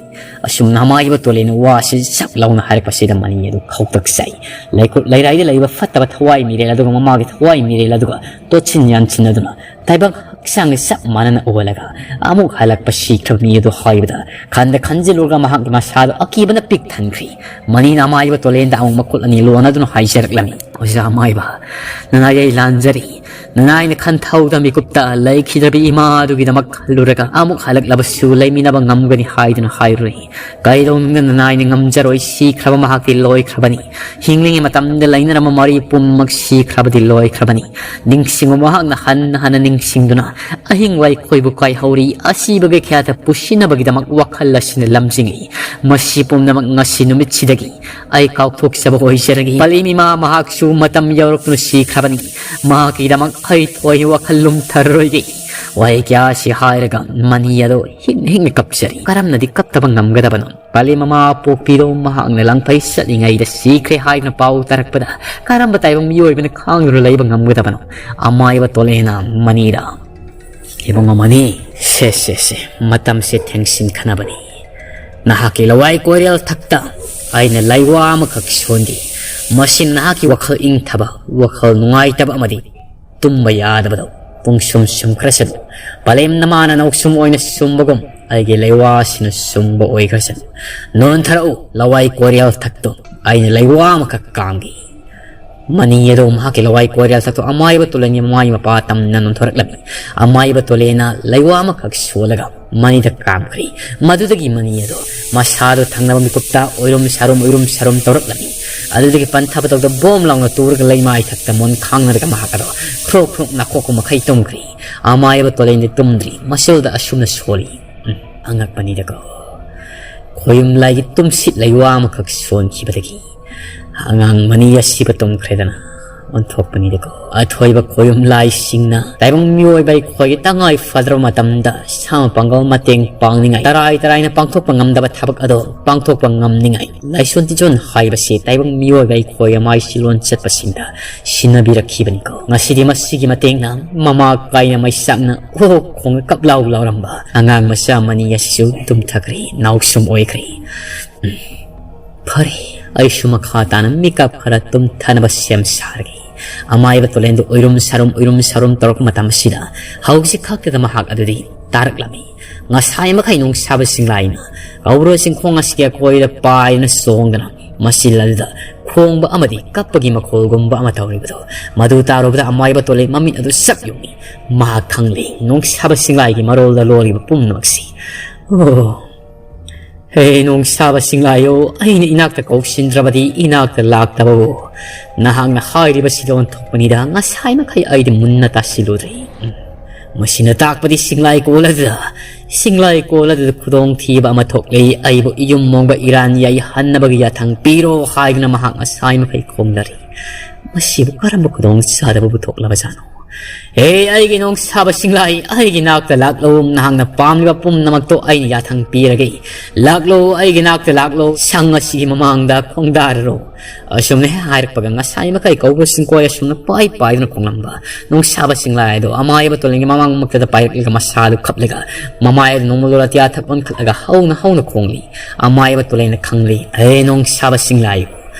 ꯑꯁꯨꯝꯅ ꯑꯃꯥꯏꯕ ꯇꯣꯂꯦꯟꯅ ꯋꯥꯁꯤ ꯁꯛ ꯂꯥꯎꯅ ꯍꯥꯏꯔꯛꯄꯁꯤꯗ ꯃꯅꯤ ꯑꯗꯨ ꯈꯧꯇꯛ ꯆꯥꯏ꯫ ꯂꯩꯀꯨꯠ ꯂꯩꯔꯥꯏꯗ ꯂꯩꯕ ꯐꯠꯇꯕ ꯊꯋꯥꯏ ꯃꯤꯔꯦꯜ ꯑꯗꯨꯒ ꯃꯃꯥꯒꯤ ꯊꯋꯥꯏ ꯃꯤꯔꯦꯜ ꯑꯗꯨꯒ ꯇꯣꯠꯁꯤꯟ ꯌꯥꯟꯁꯤꯟꯅꯗꯨꯅ ꯇꯥꯏꯕꯪ ꯍꯛꯆꯥꯡꯒ ꯆꯞ ꯃꯥꯟꯅꯅ ꯑꯣꯜꯂꯒ ꯑꯃꯨꯛ ꯍꯜꯂꯛꯄ ꯁꯤꯈ꯭ꯔꯕ ꯃꯤ ꯑꯗꯨ ꯍꯥꯏꯕꯗ ꯈꯟꯗ ꯈꯟꯖꯤꯜꯂꯨꯔꯒ ꯃꯍꯥꯛꯀꯤ ꯃꯁꯥꯗꯣ ꯑꯀꯤꯕꯅ ꯄꯤꯛ ꯊꯟꯈ꯭ꯔꯤ꯫ ꯃꯅꯤꯅ ꯑꯃꯥꯏꯕ ꯇꯣꯂꯦꯟꯗ ꯑꯃꯨꯛ ꯃꯈꯨꯠ ꯑꯅꯤ ꯂꯣꯟꯅꯗꯨꯅ ꯍꯥꯏꯖꯔꯛꯂꯝꯃꯤ, "ꯑꯣꯖꯥ ꯑꯃꯥꯏꯕ, ꯅꯅꯥꯏ ꯑꯩ ꯂꯥꯟꯖꯔꯤ꯫ ꯅꯅꯥꯏꯅ ꯈꯟꯊꯧꯗ ꯃꯤꯀꯨꯞꯇ ꯂꯩꯈꯤꯗ꯭ꯔꯕꯤ ꯏꯃꯥ ꯑꯗꯨꯒꯤꯗꯃꯛ ꯈꯜꯂꯨꯔꯒ ꯑꯃꯨꯛ ꯍꯜꯂꯛꯂꯕꯁꯨ ꯂꯩꯃꯤꯟꯅꯕ ꯉꯝꯒꯅꯤ ꯍꯥꯏꯗꯨꯅ ꯍꯥꯏꯔꯨꯔꯦ꯫ ꯀꯩꯗꯧꯅꯨꯡꯗ ꯅꯅꯥꯏꯅ ꯉꯝꯖꯔꯣꯏ, ꯁꯤꯈ꯭ꯔꯕ ꯃꯍꯥꯛꯇꯤ ꯂꯣꯏꯈ꯭ꯔꯕꯅꯤ꯫ ꯍꯤꯡꯂꯤꯉꯩ ꯃꯇꯝꯗ ꯂꯩꯅꯔꯝꯕ ꯃꯔꯤ ꯄꯨꯝꯅꯃꯛ ꯁꯤꯈ꯭ꯔꯕꯗꯤ ꯂꯣꯏꯈ꯭ꯔꯕꯅꯤ꯫ ꯅꯤꯡꯁꯤꯡꯉꯨ, ꯃꯍꯥꯛꯅ ꯍꯟꯅ ꯍꯟꯅ ꯅꯤꯡꯁꯤꯡꯗꯨꯅ ꯑꯍꯤꯡ ꯋꯥꯏꯈꯣꯏꯕꯨ ꯀꯥꯏꯍꯧꯔꯤ꯫ ꯑꯁꯤꯕꯒꯤ ꯈ꯭ꯌꯥꯠꯇ ꯄꯨꯁꯤꯟꯅꯕꯒꯤꯗꯃꯛ ꯋꯥꯈꯜ ꯑꯁꯤꯅ ꯂꯝꯖꯤꯡꯏ꯫ ꯃꯁꯤ ꯄꯨꯝꯅꯃꯛ ꯉꯁꯤ ꯅꯨꯃꯤꯠꯁꯤꯗꯒꯤ ꯑꯩ ꯀꯥꯎꯊꯣꯛꯆꯕ ꯑꯣꯏꯖꯔꯒꯦ꯫ ꯄꯂꯦꯝ ꯏꯃꯥ ꯃꯍꯥꯛꯁꯨ ꯃꯇꯝ ꯌꯧꯔꯛꯇꯨꯅ ꯁꯤꯈ꯭ꯔꯕꯅꯤ꯫ ꯃꯍꯥꯛꯀꯤꯗꯃꯛ ꯑꯩ ꯊꯣꯏꯅ ꯋꯥꯈꯜ ꯂꯨꯝꯊꯔꯔꯣꯏꯒꯦ꯫ ꯋꯥꯍꯩ ꯀꯌꯥ ꯑꯁꯤ ꯍꯥꯏꯔꯒ ꯃꯅꯤ ꯑꯗꯣ ꯍꯤꯡꯅ ꯍꯤꯡꯅ ꯀꯞꯆꯔꯤ꯫ ꯀꯔꯝꯅꯗꯤ ꯀꯞꯇꯕ ꯉꯝꯒꯗꯕꯅꯣ? ꯄꯂꯦꯝ ꯃꯃꯥ ꯄꯣꯛꯄꯤꯗꯣ ꯃꯍꯥꯛꯅ ꯂꯥꯡꯐꯩ ꯆꯠꯂꯤꯉꯩꯗ ꯁꯤꯈ꯭ꯔꯦ ꯍꯥꯏꯗꯨꯅ ꯄꯥꯎ ꯇꯥꯔꯛꯄꯗ ꯀꯔꯝꯕ ꯇꯥꯏꯕꯪ ꯃꯤꯑꯣꯏꯕꯅ ꯈꯥꯡꯗꯨꯅ ꯂꯩꯕ ꯉꯝꯒꯗꯕꯅꯣ? ꯑꯃꯥꯏꯕ ꯇꯣꯂꯦꯅ ꯃꯅꯤꯗ, "ꯏꯕꯨꯡꯉꯣ ꯃꯅꯤ, ꯁꯦ, ꯁꯦ, ꯁꯦ, ꯃꯇꯝꯁꯦ ꯊꯦꯡꯁꯤꯟꯈꯅꯕꯅꯤ꯫ ꯅꯍꯥꯛꯀꯤ ꯂꯋꯥꯏ ꯀꯣꯏꯔꯦꯜ ꯊꯛꯇ ꯑꯩꯅ ꯂꯩꯋꯥ ꯑꯃꯈꯛ ꯁꯣꯟꯈꯤ꯫ ꯃꯁꯤ ꯅꯍꯥꯛꯀꯤ ꯋꯥꯈꯜ ꯏꯪꯊꯕ, ꯋꯥꯈꯜ ꯅꯨꯡꯉꯥꯏꯇꯕ ꯑꯃꯗꯤ ꯇꯨꯝꯕ ꯌꯥꯗꯕꯗꯣ ꯄꯨꯡꯁꯨꯝ ꯁꯨꯝꯈ꯭ꯔꯁꯅꯨ꯫ ꯄꯂꯦꯝ ꯅꯃꯥꯅ ꯅꯧꯁꯨꯝ ꯑꯣꯏꯅ ꯁꯨꯝꯕꯒꯨꯝ ꯑꯩꯒꯤ ꯂꯩꯋꯥꯁꯤꯅ ꯁꯨꯝꯕ ꯑꯣꯏꯈ꯭ꯔꯁꯅꯨ꯫ ꯅꯣꯟꯊꯔꯛꯎ, ꯂꯋꯥꯏ ꯀꯣꯏꯔꯦꯜ ꯊꯛꯇꯣ, ꯑꯩꯅ ꯂꯩꯋꯥ ꯑꯃꯈꯛ ꯀꯥꯝꯒꯦ꯫" ꯃꯅꯤ ꯑꯗꯣ ꯃꯍꯥꯛꯀꯤ ꯂꯋꯥꯏ ꯀꯣꯏꯔꯦꯜ ꯊꯛꯇꯣ ꯑꯃꯥꯏꯕ ꯇꯣꯂꯦꯟꯒꯤ ꯃꯃꯥꯏ ꯃꯄꯥ ꯇꯝꯅ ꯅꯣꯟꯊꯣꯔꯛꯂꯝꯃꯤ꯫ ꯑꯃꯥꯏꯕ ꯇꯣꯂꯦꯟꯅ ꯂꯩꯋꯥ ꯑꯃꯈꯛ ꯁꯣꯜꯂꯒ ꯃꯅꯤꯗ ꯀꯥꯝꯈ꯭ꯔꯤ꯫ ꯃꯗꯨꯗꯒꯤ ꯃꯅꯤ ꯑꯗꯣ ꯃꯁꯥꯗꯣ ꯊꯪꯅꯕ ꯃꯤꯀꯨꯞꯇ ꯑꯣꯏꯔꯨꯝ ꯁꯥꯔꯨꯝ, ꯑꯣꯏꯔꯨꯝ ꯁꯥꯔꯨꯝ ꯇꯧꯔꯛꯂꯝꯃꯤ꯫ ꯑꯗꯨꯗꯒꯤ ꯄꯟꯊꯕ ꯇꯧꯗ ꯕꯣꯝ ꯂꯥꯎꯅ ꯇꯨꯔꯒ ꯂꯩꯃꯥꯏ ꯊꯛꯇ ꯃꯣꯟ ꯈꯥꯡꯅꯔꯒ ꯃꯍꯥꯛ ꯑꯗꯣ ꯈ꯭ꯔꯣꯛ ꯈ꯭ꯔꯣꯛ ꯅꯥꯈꯣꯛꯄ ꯃꯈꯩ ꯇꯨꯝꯈ꯭ꯔꯤ꯫ ꯑꯃꯥꯏꯕ ꯇꯣꯂꯦꯟꯗꯤ ꯇꯨꯝꯗ꯭ꯔꯤ꯫ ꯃꯁꯤꯜꯗ ꯑꯁꯨꯝꯅ ꯁꯣꯜꯂꯤ꯫ ꯎꯝ, ꯑꯉꯛꯄꯅꯤꯗꯀꯣ꯫ ꯈꯣꯌꯨꯝ ꯂꯥꯏꯒꯤ ꯇꯨꯝꯁꯤꯠ ꯂꯩꯋꯥ ꯑꯃꯈꯛ ꯁꯣꯟꯈꯤꯕꯗꯒꯤ ꯑꯉꯥꯡ ꯃꯅꯤ ꯑꯁꯤꯕ ꯇꯨꯝꯈ꯭ꯔꯦꯗꯅ꯫ ꯑꯣꯟꯊꯣꯛꯄꯅꯤꯗꯀꯣ꯫ ꯑꯊꯣꯏꯕ ꯈꯣꯏꯌꯨꯝ ꯂꯥꯏꯁꯤꯡꯅ ꯇꯥꯏꯕꯪ ꯃꯤꯑꯣꯏꯕ ꯑꯩꯈꯣꯏꯒꯤ ꯇꯉꯥꯏ ꯐꯗ꯭ꯔꯕ ꯃꯇꯝꯗ ꯁꯥ ꯃꯄꯥꯡꯒꯜ ꯃꯇꯦꯡ ꯄꯥꯡꯅꯤꯡꯉꯥꯏ, ꯇꯔꯥꯏ ꯇꯔꯥꯏꯅ ꯄꯥꯡꯊꯣꯛꯄ ꯉꯝꯗꯕ ꯊꯕꯛ ꯑꯗꯣ ꯄꯥꯡꯊꯣꯛꯄ ꯉꯝꯅꯤꯡꯉꯥꯏ ꯂꯥꯏꯁꯣꯟ ꯇꯤꯟꯖꯣꯟ ꯍꯥꯏꯕꯁꯤ ꯇꯥꯏꯕꯪ ꯃꯤꯑꯣꯏꯕ ꯑꯩꯈꯣꯏ ꯑꯃꯥꯏꯁꯤ ꯂꯣꯟ ꯆꯠꯄꯁꯤꯡꯗ ꯁꯤꯟꯅꯕꯤꯔꯛꯈꯤꯕꯅꯤꯀꯣ꯫ ꯉꯁꯤꯗꯤ ꯃꯁꯤꯒꯤ ꯃꯇꯦꯡꯅ ꯃꯃꯥ ꯀꯥꯏꯅ ꯃꯩꯆꯥꯛꯅ ꯑꯣ ꯈꯣꯡꯅ ꯀꯞ ꯂꯥꯎ ꯂꯥꯎꯔꯝꯕ ꯑꯉꯥꯡ ꯃꯆꯥ ꯃꯅꯤ ꯑꯁꯤꯁꯨ ꯇꯨꯝꯊꯈ꯭ꯔꯦ, ꯅꯥꯎꯁꯨꯝ ꯑꯣꯏꯈ꯭ꯔꯦ꯫ ꯎꯝ꯫ ꯐꯔꯦ, ꯑꯩꯁꯨ ꯃꯈꯥ ꯇꯥꯅ ꯃꯤꯀꯞ ꯈꯔ ꯇꯨꯝꯊꯅꯕ ꯁꯦꯝ ꯁꯥꯔꯒꯦ꯫ ꯑꯃꯥꯏꯕ ꯇꯣꯂꯦꯟꯗꯨ ꯎꯏꯔꯨꯝ ꯁꯥꯔꯨꯝ, ꯎꯏꯔꯨꯝ ꯁꯥꯔꯨꯝ ꯇꯧꯔꯛꯄ ꯃꯇꯝ ꯑꯁꯤꯗ ꯍꯧꯖꯤꯛ ꯈꯛꯇꯗ ꯃꯍꯥꯛ ꯑꯗꯨꯗꯤ ꯇꯥꯔꯛꯂꯝꯃꯤ꯫ ꯉꯁꯥꯏ ꯃꯈꯩ ꯅꯨꯡꯁꯥꯕ ꯁꯤꯡꯂꯥꯏꯅ ꯀꯧꯕ꯭ꯔꯨ ꯆꯤꯡꯈꯣꯡ ꯑꯁꯤꯒꯤ ꯑꯀꯣꯏꯗ ꯄꯥꯏꯗꯨꯅ ꯆꯣꯡꯗꯅ ꯃꯆꯤꯜ ꯑꯗꯨꯗ ꯈꯣꯡꯕ ꯑꯃꯗꯤ ꯀꯞꯄꯒꯤ ꯃꯈꯣꯜꯒꯨꯝꯕ ꯑꯃ ꯇꯧꯔꯤꯕꯗꯣ, ꯃꯗꯨ ꯇꯥꯔꯨꯕꯗ ꯑꯃꯥꯏꯕ ꯇꯣꯂꯦꯟ ꯃꯃꯤꯠ ꯑꯗꯨ ꯆꯞ ꯌꯨꯡꯏ꯫ ꯃꯍꯥꯛ ꯈꯪꯂꯤ, ꯅꯨꯡꯁꯥꯕ ꯁꯤꯡꯂꯥꯏꯒꯤ ꯃꯔꯣꯜꯗ ꯂꯣꯜꯂꯤꯕ ꯄꯨꯝꯅꯃꯛꯁꯤ꯫ ꯑꯣ, ꯍꯦ ꯅꯣꯡꯁꯥꯕ ꯁꯤꯡꯂꯥꯏꯌꯣ, ꯑꯩꯅ ꯏꯅꯥꯛꯇ ꯀꯧꯁꯤꯟꯗ꯭ꯔꯕꯗꯤ ꯏꯅꯥꯛꯇ ꯂꯥꯛꯇꯕꯋꯣ꯫ ꯅꯍꯥꯛꯅ ꯍꯥꯏꯔꯤꯕꯁꯤꯗ ꯑꯣꯟꯊꯣꯛꯄꯅꯤꯗ, ꯉꯁꯥꯏ ꯃꯈꯩ ꯑꯩꯗꯤ ꯃꯨꯟꯅ ꯇꯥꯁꯤꯜꯂꯨꯗ꯭ꯔꯦ꯫ ꯎꯝ꯫ ꯃꯁꯤꯅ ꯇꯥꯛꯄꯗꯤ ꯁꯤꯡꯂꯥꯏ ꯀꯣꯜ ꯑꯗꯨꯗ, ꯁꯤꯡꯂꯥꯏ ꯀꯣꯜ ꯑꯗꯨꯗ ꯈꯨꯗꯣꯡꯊꯤꯕ ꯑꯃ ꯊꯣꯛꯂꯦ꯫ ꯑꯩꯕꯨ ꯏꯌꯨꯝ ꯃꯣꯡꯕ ꯏꯔꯥꯟ ꯌꯥꯏꯍꯟꯅꯕꯒꯤ ꯌꯥꯊꯪ ꯄꯤꯔꯣ ꯍꯥꯏꯗꯨꯅ ꯃꯍꯥꯛ ꯉꯁꯥꯏ ꯃꯈꯩ ꯈꯣꯡꯅꯔꯤ꯫ ꯃꯁꯤꯕꯨ ꯀꯔꯝꯕ ꯈꯨꯗꯣꯡ ꯆꯥꯗꯕꯕꯨ ꯊꯣꯛꯂꯕꯖꯥꯠꯅꯣ? ꯍꯦ ꯑꯩꯒꯤ ꯅꯣꯡꯁꯥꯕ ꯁꯤꯡꯂꯥꯏ, ꯑꯩꯒꯤ ꯅꯥꯛꯇ ꯂꯥꯛꯂꯣ꯫ ꯅꯍꯥꯛꯅ ꯄꯥꯝꯂꯤꯕ ꯄꯨꯝꯅꯃꯛꯇꯣ ꯑꯩꯅ ꯌꯥꯊꯪ ꯄꯤꯔꯒꯦ꯫ ꯂꯥꯛꯂꯣ, ꯑꯩꯒꯤ ꯅꯥꯛꯇ ꯂꯥꯛꯂꯣ, ꯁꯪ ꯑꯁꯤꯒꯤ ꯃꯃꯥꯡꯗ ꯈꯣꯡꯗꯥꯔꯔꯣ꯫ ꯑꯁꯨꯝꯅ ꯍꯦꯛ ꯍꯥꯏꯔꯛꯄꯒ ꯉꯁꯥꯏ ꯃꯈꯩ ꯀꯧꯕ꯭ꯔꯨ ꯆꯤꯡꯀꯣꯏ ꯑꯁꯨꯝꯅ ꯄꯥꯏ ꯄꯥꯏꯗꯨꯅ ꯈꯣꯡꯂꯝꯕ ꯅꯣꯡꯁꯥꯕ ꯁꯤꯡꯂꯥꯏ ꯑꯗꯣ ꯑꯃꯥꯏꯕ ꯇꯣꯂꯦꯟꯒꯤ ꯃꯃꯥꯡꯃꯛꯇꯗ ꯄꯥꯏꯔꯛꯂꯒ ꯃꯁꯥꯗꯨ ꯈꯞꯂꯒ ꯃꯃꯥꯏ ꯑꯗꯨ ꯅꯣꯡꯃ ꯂꯣꯂꯥ ꯇꯤꯌꯥ ꯊꯛ ꯑꯣꯟꯈꯠꯂꯒ ꯍꯧꯅ ꯍꯧꯅ ꯈꯣꯡꯂꯤ꯫ ꯑꯃꯥꯏꯕ ꯇꯣꯂꯦꯟꯅ ꯈꯪꯂꯤ, ꯑꯦ ꯅꯣꯡꯁꯥꯕ ꯁꯤꯡꯂꯥꯏ,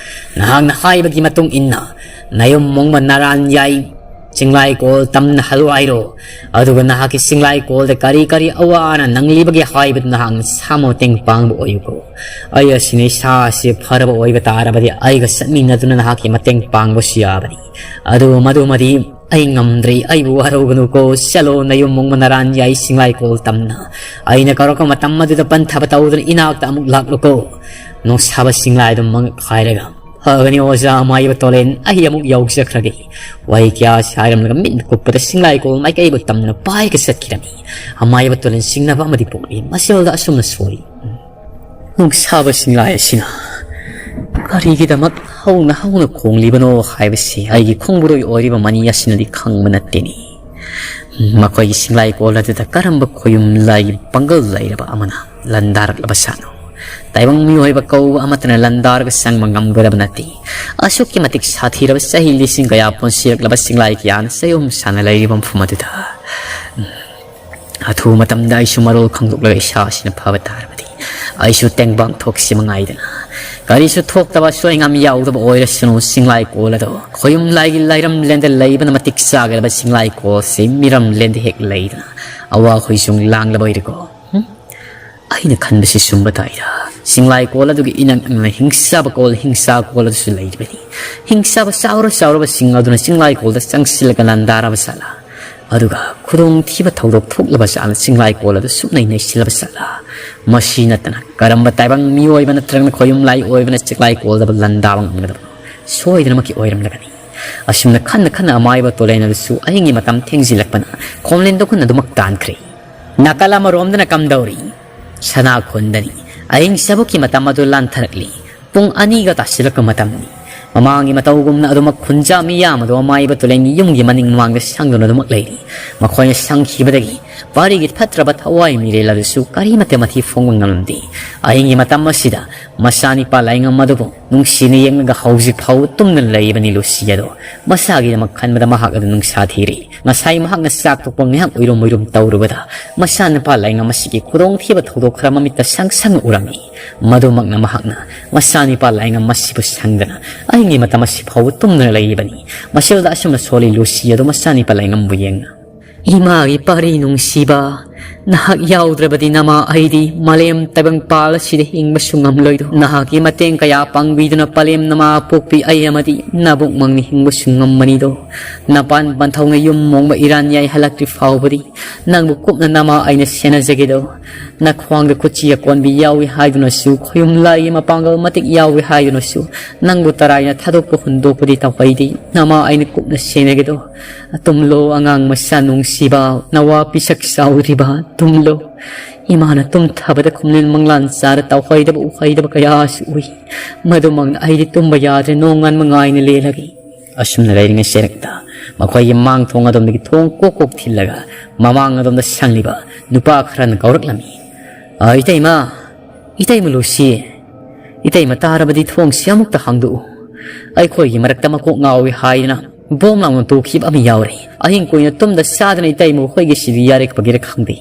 ꯅꯍꯥꯛꯅ ꯍꯥꯏꯕꯒꯤ ꯃꯇꯨꯡ ꯏꯟꯅ ꯅꯌꯨꯝ ꯃꯣꯡꯕ ꯅꯔꯥꯟ ꯌꯥꯏ ꯆꯤꯡꯂꯥꯏꯀꯣꯜ ꯇꯝꯅ ꯍꯜꯂꯣ ꯍꯥꯏꯔꯣ꯫ ꯑꯗꯨꯒ ꯅꯍꯥꯛꯀꯤ ꯆꯤꯡꯂꯥꯏꯀꯣꯜꯗ ꯀꯔꯤ ꯀꯔꯤ ꯑꯋꯥ ꯑꯅꯥ ꯅꯪꯂꯤꯕꯒꯦ ꯍꯥꯏꯕꯗꯨ ꯅꯍꯥꯛꯅ ꯁꯥ ꯃꯇꯦꯡ ꯄꯥꯡꯕ ꯑꯣꯏꯌꯨꯀꯣ꯫ ꯑꯩ ꯑꯁꯤꯅ ꯏꯁꯥ ꯑꯁꯤ ꯐꯔꯕ ꯑꯣꯏꯕ ꯇꯥꯔꯕꯗꯤ ꯑꯩꯒ ꯆꯠꯃꯤꯟꯅꯗꯨꯅ ꯅꯍꯥꯛꯀꯤ ꯃꯇꯦꯡ ꯄꯥꯡꯕꯁꯨ ꯌꯥꯕꯅꯤ꯫ ꯑꯗꯨ ꯃꯗꯨꯃꯗꯤ ꯑꯩ ꯉꯝꯗ꯭ꯔꯦ, ꯑꯩꯕꯨ ꯋꯥꯔꯧꯒꯅꯨꯀꯣ꯫ ꯆꯠꯂꯣ, ꯅꯌꯨꯝ ꯃꯣꯡꯕ ꯅꯔꯥꯟ ꯌꯥꯏ ꯆꯤꯡꯂꯥꯏꯀꯣꯜ ꯇꯝꯅ꯫ ꯑꯩꯅ ꯀꯧꯔꯛꯄ ꯃꯇꯝ ꯑꯗꯨꯗ ꯄꯟꯊꯕ ꯇꯧꯗꯨꯅ ꯏꯅꯥꯛꯇ ꯑꯃꯨꯛ ꯂꯥꯛꯂꯨꯀꯣ꯫ ꯅꯣꯡꯁꯥꯕ ꯆꯤꯡꯂꯥꯏꯗꯨ ꯃꯉꯛ ꯍꯥꯏꯔꯒ, ꯐꯒꯅꯤ ꯑꯣꯖꯥ ꯑꯃꯥꯏꯕ ꯇꯣꯂꯦꯟ, ꯑꯩ ꯑꯃꯨꯛ ꯌꯧꯖꯈ꯭ꯔꯒꯦ꯫ ꯋꯥꯍꯩ ꯀꯌꯥ ꯑꯁꯤ ꯍꯥꯏꯔꯝꯂꯒ ꯃꯤꯠ ꯀꯨꯞꯄꯗ ꯁꯤꯡꯂꯥꯏꯀꯣꯜ ꯃꯥꯏꯀꯩꯕꯨ ꯇꯝꯅ ꯄꯥꯏꯒ ꯆꯠꯈꯤꯔꯝꯃꯤ꯫ ꯑꯃꯥꯏꯕ ꯇꯣꯂꯦꯟ ꯆꯤꯡꯅꯕ ꯑꯃꯗꯤ ꯄꯣꯛꯂꯤ꯫ ꯃꯁꯤꯐꯥꯎꯗ ꯑꯁꯨꯝꯅ ꯁꯣꯜꯂꯤ꯫ ꯅꯣꯡꯁꯥꯕ ꯁꯤꯡꯂꯥꯏ ꯑꯁꯤꯅ ꯀꯔꯤꯒꯤꯗꯃꯛ ꯍꯧꯅ ꯍꯧꯅ ꯈꯣꯡꯂꯤꯕꯅꯣ ꯍꯥꯏꯕꯁꯤ ꯑꯩꯒꯤ ꯈꯣꯡꯕꯨꯔꯣꯏ ꯑꯣꯏꯔꯤꯕ ꯃꯅꯤ ꯑꯁꯤꯅꯗꯤ ꯈꯪꯕ ꯅꯠꯇꯦꯅꯦ꯫ ꯃꯈꯣꯏꯒꯤ ꯁꯤꯡꯂꯥꯏꯀꯣꯜ ꯑꯗꯨꯗ ꯀꯔꯝꯕ ꯈꯣꯌꯨꯝ ꯂꯥꯏꯒꯤ ꯄꯥꯡꯒꯜ ꯂꯩꯔꯕ ꯑꯃꯅ ꯂꯥꯟꯗꯥꯔꯛꯂꯕ ꯁꯥꯠꯅꯣ? ꯇꯥꯏꯕꯪ ꯃꯤꯑꯣꯏꯕ ꯀꯧꯕ ꯑꯃꯠꯇꯅ ꯂꯥꯟꯗꯥꯔꯒ ꯆꯪꯕ ꯉꯝꯒꯗꯕ ꯅꯠꯇꯦ꯫ ꯑꯁꯨꯛꯀꯤ ꯃꯇꯤꯛ ꯁꯥꯊꯤꯔꯕ ꯆꯍꯤ ꯂꯤꯁꯤꯡ ꯀꯌꯥ ꯄꯨꯟꯁꯤꯔꯛꯂꯕ ꯁꯤꯡꯂꯥꯏ ꯀꯌꯥꯅ ꯆꯌꯣꯝ ꯁꯥꯅ ꯂꯩꯔꯤꯕ ꯃꯐꯝ ꯑꯗꯨꯗ, ꯎꯝ, ꯑꯊꯨꯕ ꯃꯇꯝꯗ ꯑꯩꯁꯨ ꯃꯔꯣꯜ ꯈꯪꯗꯣꯛꯂꯒ ꯏꯁꯥ ꯑꯁꯤꯅ ꯐꯕ ꯇꯥꯔꯕꯗꯤ, ꯑꯩꯁꯨ ꯇꯦꯡꯕꯥꯡ ꯊꯣꯛꯁꯤ ꯃꯉꯥꯏꯗꯅ꯫ ꯀꯔꯤꯁꯨ ꯊꯣꯛꯇꯕ ꯑꯁꯣꯏ ꯑꯉꯥꯝ ꯌꯥꯎꯗꯕ ꯑꯣꯏꯔꯁꯅꯨ, ꯁꯤꯡꯂꯥꯏꯀꯣꯜ ꯑꯗꯣ ꯈꯣꯌꯨꯝ ꯂꯥꯏꯒꯤ ꯂꯥꯏꯔꯝꯂꯦꯟꯗ ꯂꯩꯕꯅ ꯃꯇꯤꯛ ꯆꯥꯒꯗꯕ ꯁꯤꯡꯂꯥꯏꯀꯣꯜꯁꯤ ꯃꯤꯔꯝꯂꯦꯟꯗ ꯍꯦꯛ ꯂꯩꯗꯅ ꯑꯋꯥ ꯍꯣꯏꯁꯨꯡ ꯂꯥꯡꯂꯕ ꯑꯣꯏꯔꯦꯀꯣ꯫ ꯍꯨꯝ? ꯑꯩꯅ ꯈꯟꯕꯁꯤ ꯆꯨꯝꯕ ꯇꯥꯏꯗ꯫ ꯁꯤꯡꯂꯥꯏꯀꯣꯜ ꯑꯗꯨꯒꯤ ꯏꯅꯛ ꯅꯛꯅ ꯍꯤꯡꯆꯥꯕ ꯀꯣꯜ, ꯍꯤꯡꯆꯥ ꯀꯣꯜ ꯑꯗꯨꯁꯨ ꯂꯩꯔꯤꯕꯅꯤ꯫ ꯍꯤꯡꯆꯥꯕ ꯆꯥꯎꯔ ꯆꯥꯎꯔꯕꯁꯤꯡ ꯑꯗꯨꯅ ꯁꯤꯡꯂꯥꯏꯀꯣꯜꯗ ꯆꯪꯁꯤꯜꯂꯒ ꯂꯥꯟꯗꯥꯔꯕ ꯖꯥꯠꯂꯥ? ꯑꯗꯨꯒ ꯈꯨꯗꯣꯡꯊꯤꯕ ꯊꯧꯗꯣꯛ ꯊꯣꯛꯂꯕ ꯖꯥꯠꯂꯥ? ꯁꯤꯡꯂꯥꯏꯀꯣꯜ ꯑꯗꯨ ꯁꯨꯞꯅꯩ ꯅꯩꯁꯤꯜꯂꯕ ꯖꯥꯠꯂꯥ? ꯃꯁꯤ ꯅꯠꯇꯅ ꯀꯔꯝꯕ ꯇꯥꯏꯕꯪ ꯃꯤꯑꯣꯏꯕ ꯅꯠꯇ꯭ꯔꯒꯅ ꯈꯣꯌꯨꯝ ꯂꯥꯏ ꯑꯣꯏꯕꯅ ꯁꯤꯡꯂꯥꯏꯀꯣꯜꯗꯕꯨ ꯂꯥꯟꯗꯥꯕ ꯉꯝꯒꯗꯕꯅꯣ? ꯁꯣꯏꯗꯅꯃꯛꯀꯤ ꯑꯣꯏꯔꯝꯂꯒꯅꯤ꯫ ꯑꯁꯨꯝꯅ ꯈꯟꯅ ꯈꯟꯅ ꯑꯃꯥꯏꯕ ꯇꯣꯂꯦꯟ ꯑꯗꯨꯁꯨ ꯑꯍꯤꯡꯒꯤ ꯃꯇꯝ ꯊꯦꯡꯖꯤꯜꯂꯛꯄꯅ ꯈꯣꯝꯂꯦꯟꯗ ꯈꯨꯟ ꯑꯗꯨꯃꯛ ꯇꯥꯟꯈ꯭ꯔꯦ꯫ ꯅꯥꯀꯜ ꯑꯃꯔꯣꯝꯗꯅ ꯀꯝꯗꯧꯔꯤ? ꯁꯅꯥ ꯈꯨꯟꯗꯅꯤ꯫ ꯑꯍꯤꯡ ꯆꯕꯨꯛꯀꯤ ꯃꯇꯝ ꯑꯗꯨ ꯂꯥꯟꯊꯔꯛꯂꯤ꯫ ꯄꯨꯡ ꯑꯅꯤꯒ ꯇꯥꯁꯤꯜꯂꯛꯄ ꯃꯇꯝꯅꯤ꯫ ꯃꯃꯥꯡꯒꯤ ꯃꯇꯧꯒꯨꯝꯅ ꯑꯗꯨꯃꯛ ꯈꯨꯟꯖꯥ ꯃꯤꯌꯥꯝ ꯑꯗꯨ ꯑꯃꯥꯏꯕ ꯇꯨꯂꯦꯟꯒꯤ ꯌꯨꯝꯒꯤ ꯃꯅꯤꯡ ꯃꯃꯥꯡꯗ ꯁꯪꯗꯨꯅ ꯑꯗꯨꯃꯛ ꯂꯩꯔꯤ꯫ ꯃꯈꯣꯏꯅ ꯁꯪꯈꯤꯕꯗꯒꯤ ꯄꯥꯔꯤꯒꯤ ꯐꯠꯇ꯭ꯔꯕ ꯊꯋꯥꯏ ꯃꯤꯔꯦꯜ ꯑꯗꯨꯁꯨ ꯀꯔꯤꯃꯠꯇ ꯃꯊꯤ ꯐꯣꯡꯕ ꯉꯝꯂꯝꯗꯦ꯫ ꯑꯍꯤꯡꯒꯤ ꯃꯇꯝ ꯑꯁꯤꯗ ꯃꯆꯥꯅꯤꯄꯥ ꯂꯥꯏꯉꯝ ꯑꯗꯨꯕꯨ ꯅꯨꯡꯁꯤꯅ ꯌꯦꯡꯂꯒ ꯍꯧꯖꯤꯛ ꯐꯥꯎꯕ ꯇꯨꯝꯗꯅ ꯂꯩꯔꯤꯕꯅꯤ ꯂꯨꯁꯤ ꯑꯗꯣ꯫ ꯃꯁꯥꯒꯤꯗꯃꯛ ꯈꯟꯕꯗ ꯃꯍꯥꯛ ꯑꯗꯨ ꯅꯨꯡꯁꯥ ꯊꯤꯔꯤ꯫ ꯉꯁꯥꯏ ꯃꯍꯥꯛꯅ ꯆꯥꯛ ꯇꯣꯛꯄ ꯉꯥꯏꯍꯥꯛ ꯎꯏꯔꯨꯝ ꯎꯏꯔꯨꯝ ꯇꯧꯔꯨꯕꯗ ꯃꯆꯥꯅꯨꯄꯥ ꯂꯥꯏꯉꯝ ꯑꯁꯤꯒꯤ ꯈꯨꯗꯣꯡꯊꯤꯕ ꯊꯧꯗꯣꯛ ꯈꯔ ꯃꯃꯤꯠꯇ ꯁꯪ ꯁꯪꯅ ꯎꯔꯝꯃꯤ꯫ ꯃꯗꯨꯃꯛꯅ ꯃꯍꯥꯛꯅ ꯃꯆꯥꯅꯨꯄꯥ ꯂꯥꯏꯉꯝ ꯑꯁꯤꯕꯨ ꯁꯪꯗꯅ ꯑꯍꯤꯡꯒꯤ ꯃꯇꯝ ꯑꯁꯤ ꯐꯥꯎꯕ ꯇꯨꯝꯗꯅ ꯂꯩꯔꯤꯕꯅꯤ꯫ ꯃꯁꯤꯗ ꯑꯁꯨꯝꯅ ꯁꯣꯜꯂꯤ ꯂꯨꯁꯤ ꯑꯗꯣ ꯃꯆꯥꯅꯨꯄꯥ ꯂꯥꯏꯉꯝꯕꯨ ꯌꯦꯡꯅ꯫ ꯏꯃꯥꯒꯤ ꯄꯥꯔꯤ ꯅꯨꯡꯁꯤꯕ, ꯅꯍꯥꯛ ꯌꯥꯎꯗ꯭ꯔꯕꯗꯤ ꯅꯃꯥ ꯑꯩꯗꯤ ꯃꯥꯂꯦꯝ ꯇꯥꯏꯕꯪꯄꯥꯜ ꯑꯁꯤꯗ ꯍꯤꯡꯕꯁꯨ ꯉꯝꯂꯣꯏꯗꯣ꯫ ꯅꯍꯥꯛꯀꯤ ꯃꯇꯦꯡ ꯀꯌꯥ ꯄꯥꯡꯕꯤꯗꯨꯅ ꯄꯥꯂꯦꯝ ꯅꯃꯥ ꯄꯣꯛꯄꯤ ꯑꯩ ꯑꯃꯗꯤ ꯅꯕꯨꯛ ꯃꯪꯅ ꯍꯤꯡꯕꯁꯨ ꯉꯝꯕꯅꯤꯗꯣ꯫ ꯅꯄꯥꯟ ꯄꯟꯊꯧꯅ ꯌꯨꯝ ꯃꯣꯡꯕ ꯏꯔꯥꯟ ꯌꯥꯏ ꯍꯜꯂꯛꯇ꯭ꯔꯤ ꯐꯥꯎꯕꯗꯤ ꯅꯪꯕꯨ ꯀꯨꯞꯅ ꯅꯃꯥ ꯑꯩꯅ ꯁꯦꯟꯅꯖꯒꯦꯗꯣ꯫ ꯅꯈ꯭ꯋꯥꯡꯗ ꯈꯨꯠꯆꯤ ꯑꯀꯣꯟꯕꯤ ꯌꯥꯎꯏ ꯍꯥꯏꯗꯨꯅꯁꯨ, ꯈꯣꯌꯨꯝ ꯂꯥꯏꯒꯤ ꯃꯄꯥꯡꯒꯜ ꯃꯇꯤꯛ ꯌꯥꯎꯏ ꯍꯥꯏꯗꯨꯅꯁꯨ, ꯅꯪꯕꯨ ꯇꯔꯥꯏꯅ ꯊꯥꯗꯣꯛꯄ ꯍꯨꯟꯗꯣꯛꯄꯗꯤ ꯇꯧꯍꯩꯗꯦ꯫ ꯅꯃꯥ ꯑꯩꯅ ꯀꯨꯞꯅ ꯁꯦꯟꯅꯒꯦꯗꯣ꯫ ꯇꯨꯝꯂꯣ ꯑꯉꯥꯡ ꯃꯆꯥ ꯅꯨꯡꯁꯤꯕ, ꯅꯋꯥ ꯄꯤꯁꯛ ꯆꯥꯎꯗ꯭ꯔꯤꯕ꯫ ꯇꯨꯝꯂꯣ꯫ ꯏꯃꯥꯅ ꯇꯨꯝꯊꯕꯗ ꯈꯨꯝꯂꯦꯟ ꯃꯪꯂꯥꯟ ꯆꯥꯔ ꯇꯧꯍꯩꯗꯕ ꯎꯍꯩꯗꯕ ꯀꯌꯥꯁꯨ ꯎꯏ꯫ ꯃꯗꯨꯃꯛꯅ ꯑꯩꯗꯤ ꯇꯨꯝꯕ ꯌꯥꯗ꯭ꯔꯦ, ꯅꯣꯡꯉꯥꯟꯕ ꯉꯥꯏꯅ ꯂꯦꯜꯂꯒꯦ꯫ ꯑꯁꯨꯝꯅ ꯂꯩꯔꯤꯉꯩ ꯆꯦꯔꯛꯇ ꯃꯈꯣꯏꯒꯤ ꯃꯥꯡ ꯊꯣꯡ ꯑꯗꯣꯝꯗꯒꯤ ꯊꯣꯡ ꯀꯣꯛ ꯀꯣꯛ ꯊꯤꯜꯂꯒ ꯃꯃꯥꯡ ꯑꯗꯣꯝꯗ ꯁꯪꯂꯤꯕ ꯅꯨꯄꯥ ꯈꯔꯅ ꯀꯧꯔꯛꯂꯝꯃꯤ꯫ "ꯑ, ꯏꯇꯩꯃ, ꯏꯇꯩꯃ ꯂꯨꯁꯤ, ꯏꯇꯩꯃ ꯇꯥꯔꯕꯗꯤ ꯊꯣꯡꯁꯤ ꯑꯃꯨꯛꯇ ꯍꯥꯡꯗꯣꯛꯎ꯫ ꯑꯩꯈꯣꯏꯒꯤ ꯃꯔꯛꯇ ꯃꯀꯣꯛ ꯉꯥꯎꯏ ꯍꯥꯏꯗꯅ ꯕꯣꯝ ꯂꯥꯎꯅ ꯇꯣꯛꯈꯤꯕ ꯑꯃ ꯌꯥꯎꯔꯦ꯫ ꯑꯍꯤꯡ ꯀꯨꯏꯅ ꯇꯨꯝꯗ ꯆꯥꯗꯅ ꯏꯇꯩꯃ ꯃꯈꯣꯏꯒꯤ ꯁꯤꯕꯤ ꯌꯥꯔꯦꯛꯄꯒꯤꯔ ꯈꯪꯗꯦ,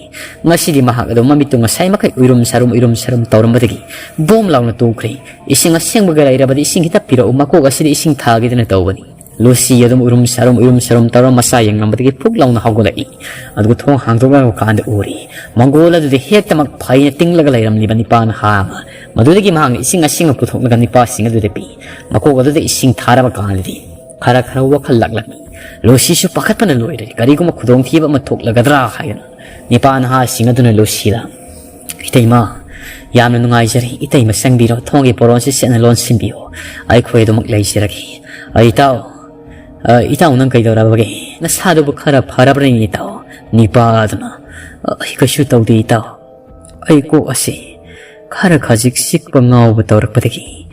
ꯉꯁꯤꯗꯤ ꯃꯍꯥꯛ ꯑꯗꯨꯝ ꯃꯃꯤꯠꯇꯨ ꯉꯁꯥꯏ ꯃꯈꯩ ꯎꯏꯔꯨꯝ ꯁꯥꯔꯨꯝ ꯎꯏꯔꯨꯝ ꯁꯥꯔꯨꯝ ꯇꯧꯔꯝꯕꯗꯒꯤ ꯕꯣꯝ ꯂꯥꯎꯅ ꯇꯣꯛꯈ꯭ꯔꯦ꯫ ꯏꯁꯤꯡ ꯑꯁꯦꯡꯕꯒ ꯂꯩꯔꯕꯗꯤ ꯏꯁꯤꯡ ꯈꯤꯇ ꯄꯤꯔꯛꯎ, ꯃꯀꯣꯛ ꯑꯁꯤꯗ ꯏꯁꯤꯡ ꯊꯥꯒꯦꯗꯅ ꯇꯧꯕꯅꯤ꯫" ꯂꯨꯁꯤ ꯑꯗꯨꯝ ꯎꯏꯔꯨꯝ ꯁꯥꯔꯨꯝ ꯎꯏꯔꯨꯝ ꯁꯥꯔꯨꯝ ꯇꯧꯔ ꯃꯆꯥ ꯌꯦꯡꯂꯝꯕꯗꯒꯤ ꯐꯨꯛ ꯂꯥꯎꯅ ꯍꯧꯒꯠꯂꯛꯏ꯫ ꯑꯗꯨꯒ ꯊꯣꯡ ꯍꯥꯡꯗꯣꯛꯂꯛꯄ ꯀꯥꯟꯗ ꯎꯔꯤ, ꯃꯪꯒꯣꯜ ꯑꯗꯨꯗ ꯍꯦꯛꯇꯃꯛ ꯐꯩꯅ ꯇꯤꯡꯂꯒ ꯂꯩꯔꯝꯂꯤꯕ ꯅꯤꯄꯥ ꯅꯍꯥ ꯑꯃ꯫ ꯃꯗꯨꯗꯒꯤ ꯃꯍꯥꯛꯅ ꯏꯁꯤꯡ ꯑꯁꯦꯡꯕ ꯄꯨꯊꯣꯛꯂꯒ ꯅꯤꯄꯥꯁꯤꯡ ꯑꯗꯨꯗ ꯄꯤ꯫ ꯃꯀꯣꯛ ꯑꯗꯨꯗ ꯏꯁꯤꯡ ꯊꯥꯔꯕ ꯀꯥꯟꯗꯗꯤ ꯈꯔ ꯈꯔ ꯋꯥꯈꯜ ꯂꯥꯛꯂꯝꯃꯤ꯫ ꯂꯨꯁꯤꯁꯨ ꯄꯥꯈꯠꯄꯅ ꯂꯣꯏꯔꯦ꯫ ꯀꯔꯤꯒꯨꯝꯕ ꯈꯨꯗꯣꯡꯊꯤꯕ ꯑꯃ ꯊꯣꯛꯂꯒꯗ꯭ꯔꯥ ꯍꯥꯏꯗꯅ ꯅꯤꯄꯥ ꯅꯍꯥꯁꯤꯡ ꯑꯗꯨꯅ ꯂꯨꯁꯤꯗ, "ꯏꯇꯩꯃ, ꯌꯥꯝꯅ ꯅꯨꯡꯉꯥꯏꯖꯔꯦ꯫ ꯏꯇꯩꯃ ꯆꯪꯕꯤꯔꯣ, ꯊꯣꯡꯒꯤ ꯄꯣꯔꯣꯟꯁꯤ ꯆꯦꯠꯅ ꯂꯣꯟꯁꯤꯟꯕꯤꯌꯨ꯫ ꯑꯩꯈꯣꯏ ꯑꯗꯨꯃꯛ ꯂꯩꯖꯔꯒꯦ꯫ ꯑ, ꯏꯇꯥꯎ, ꯑ, ꯏꯇꯥꯎ, ꯅꯪ ꯀꯩꯗꯧꯔꯕꯒꯦ? ꯅꯁꯥꯗꯨꯕꯨ ꯈꯔ ꯐꯔꯕ꯭ꯔꯅꯦ ꯏꯇꯥꯎ?" ꯅꯤꯄꯥꯗꯨꯅ, "ꯑ, ꯑꯩ ꯀꯩꯁꯨ ꯇꯧꯗꯦ ꯏꯇꯥꯎ꯫ ꯑꯩ ꯀꯣꯛ ꯑꯁꯤ ꯈꯔ ꯈꯖꯤꯛ ꯆꯤꯛꯄ ꯉꯥꯎꯕ ꯇꯧꯔꯛꯄꯗꯒꯤ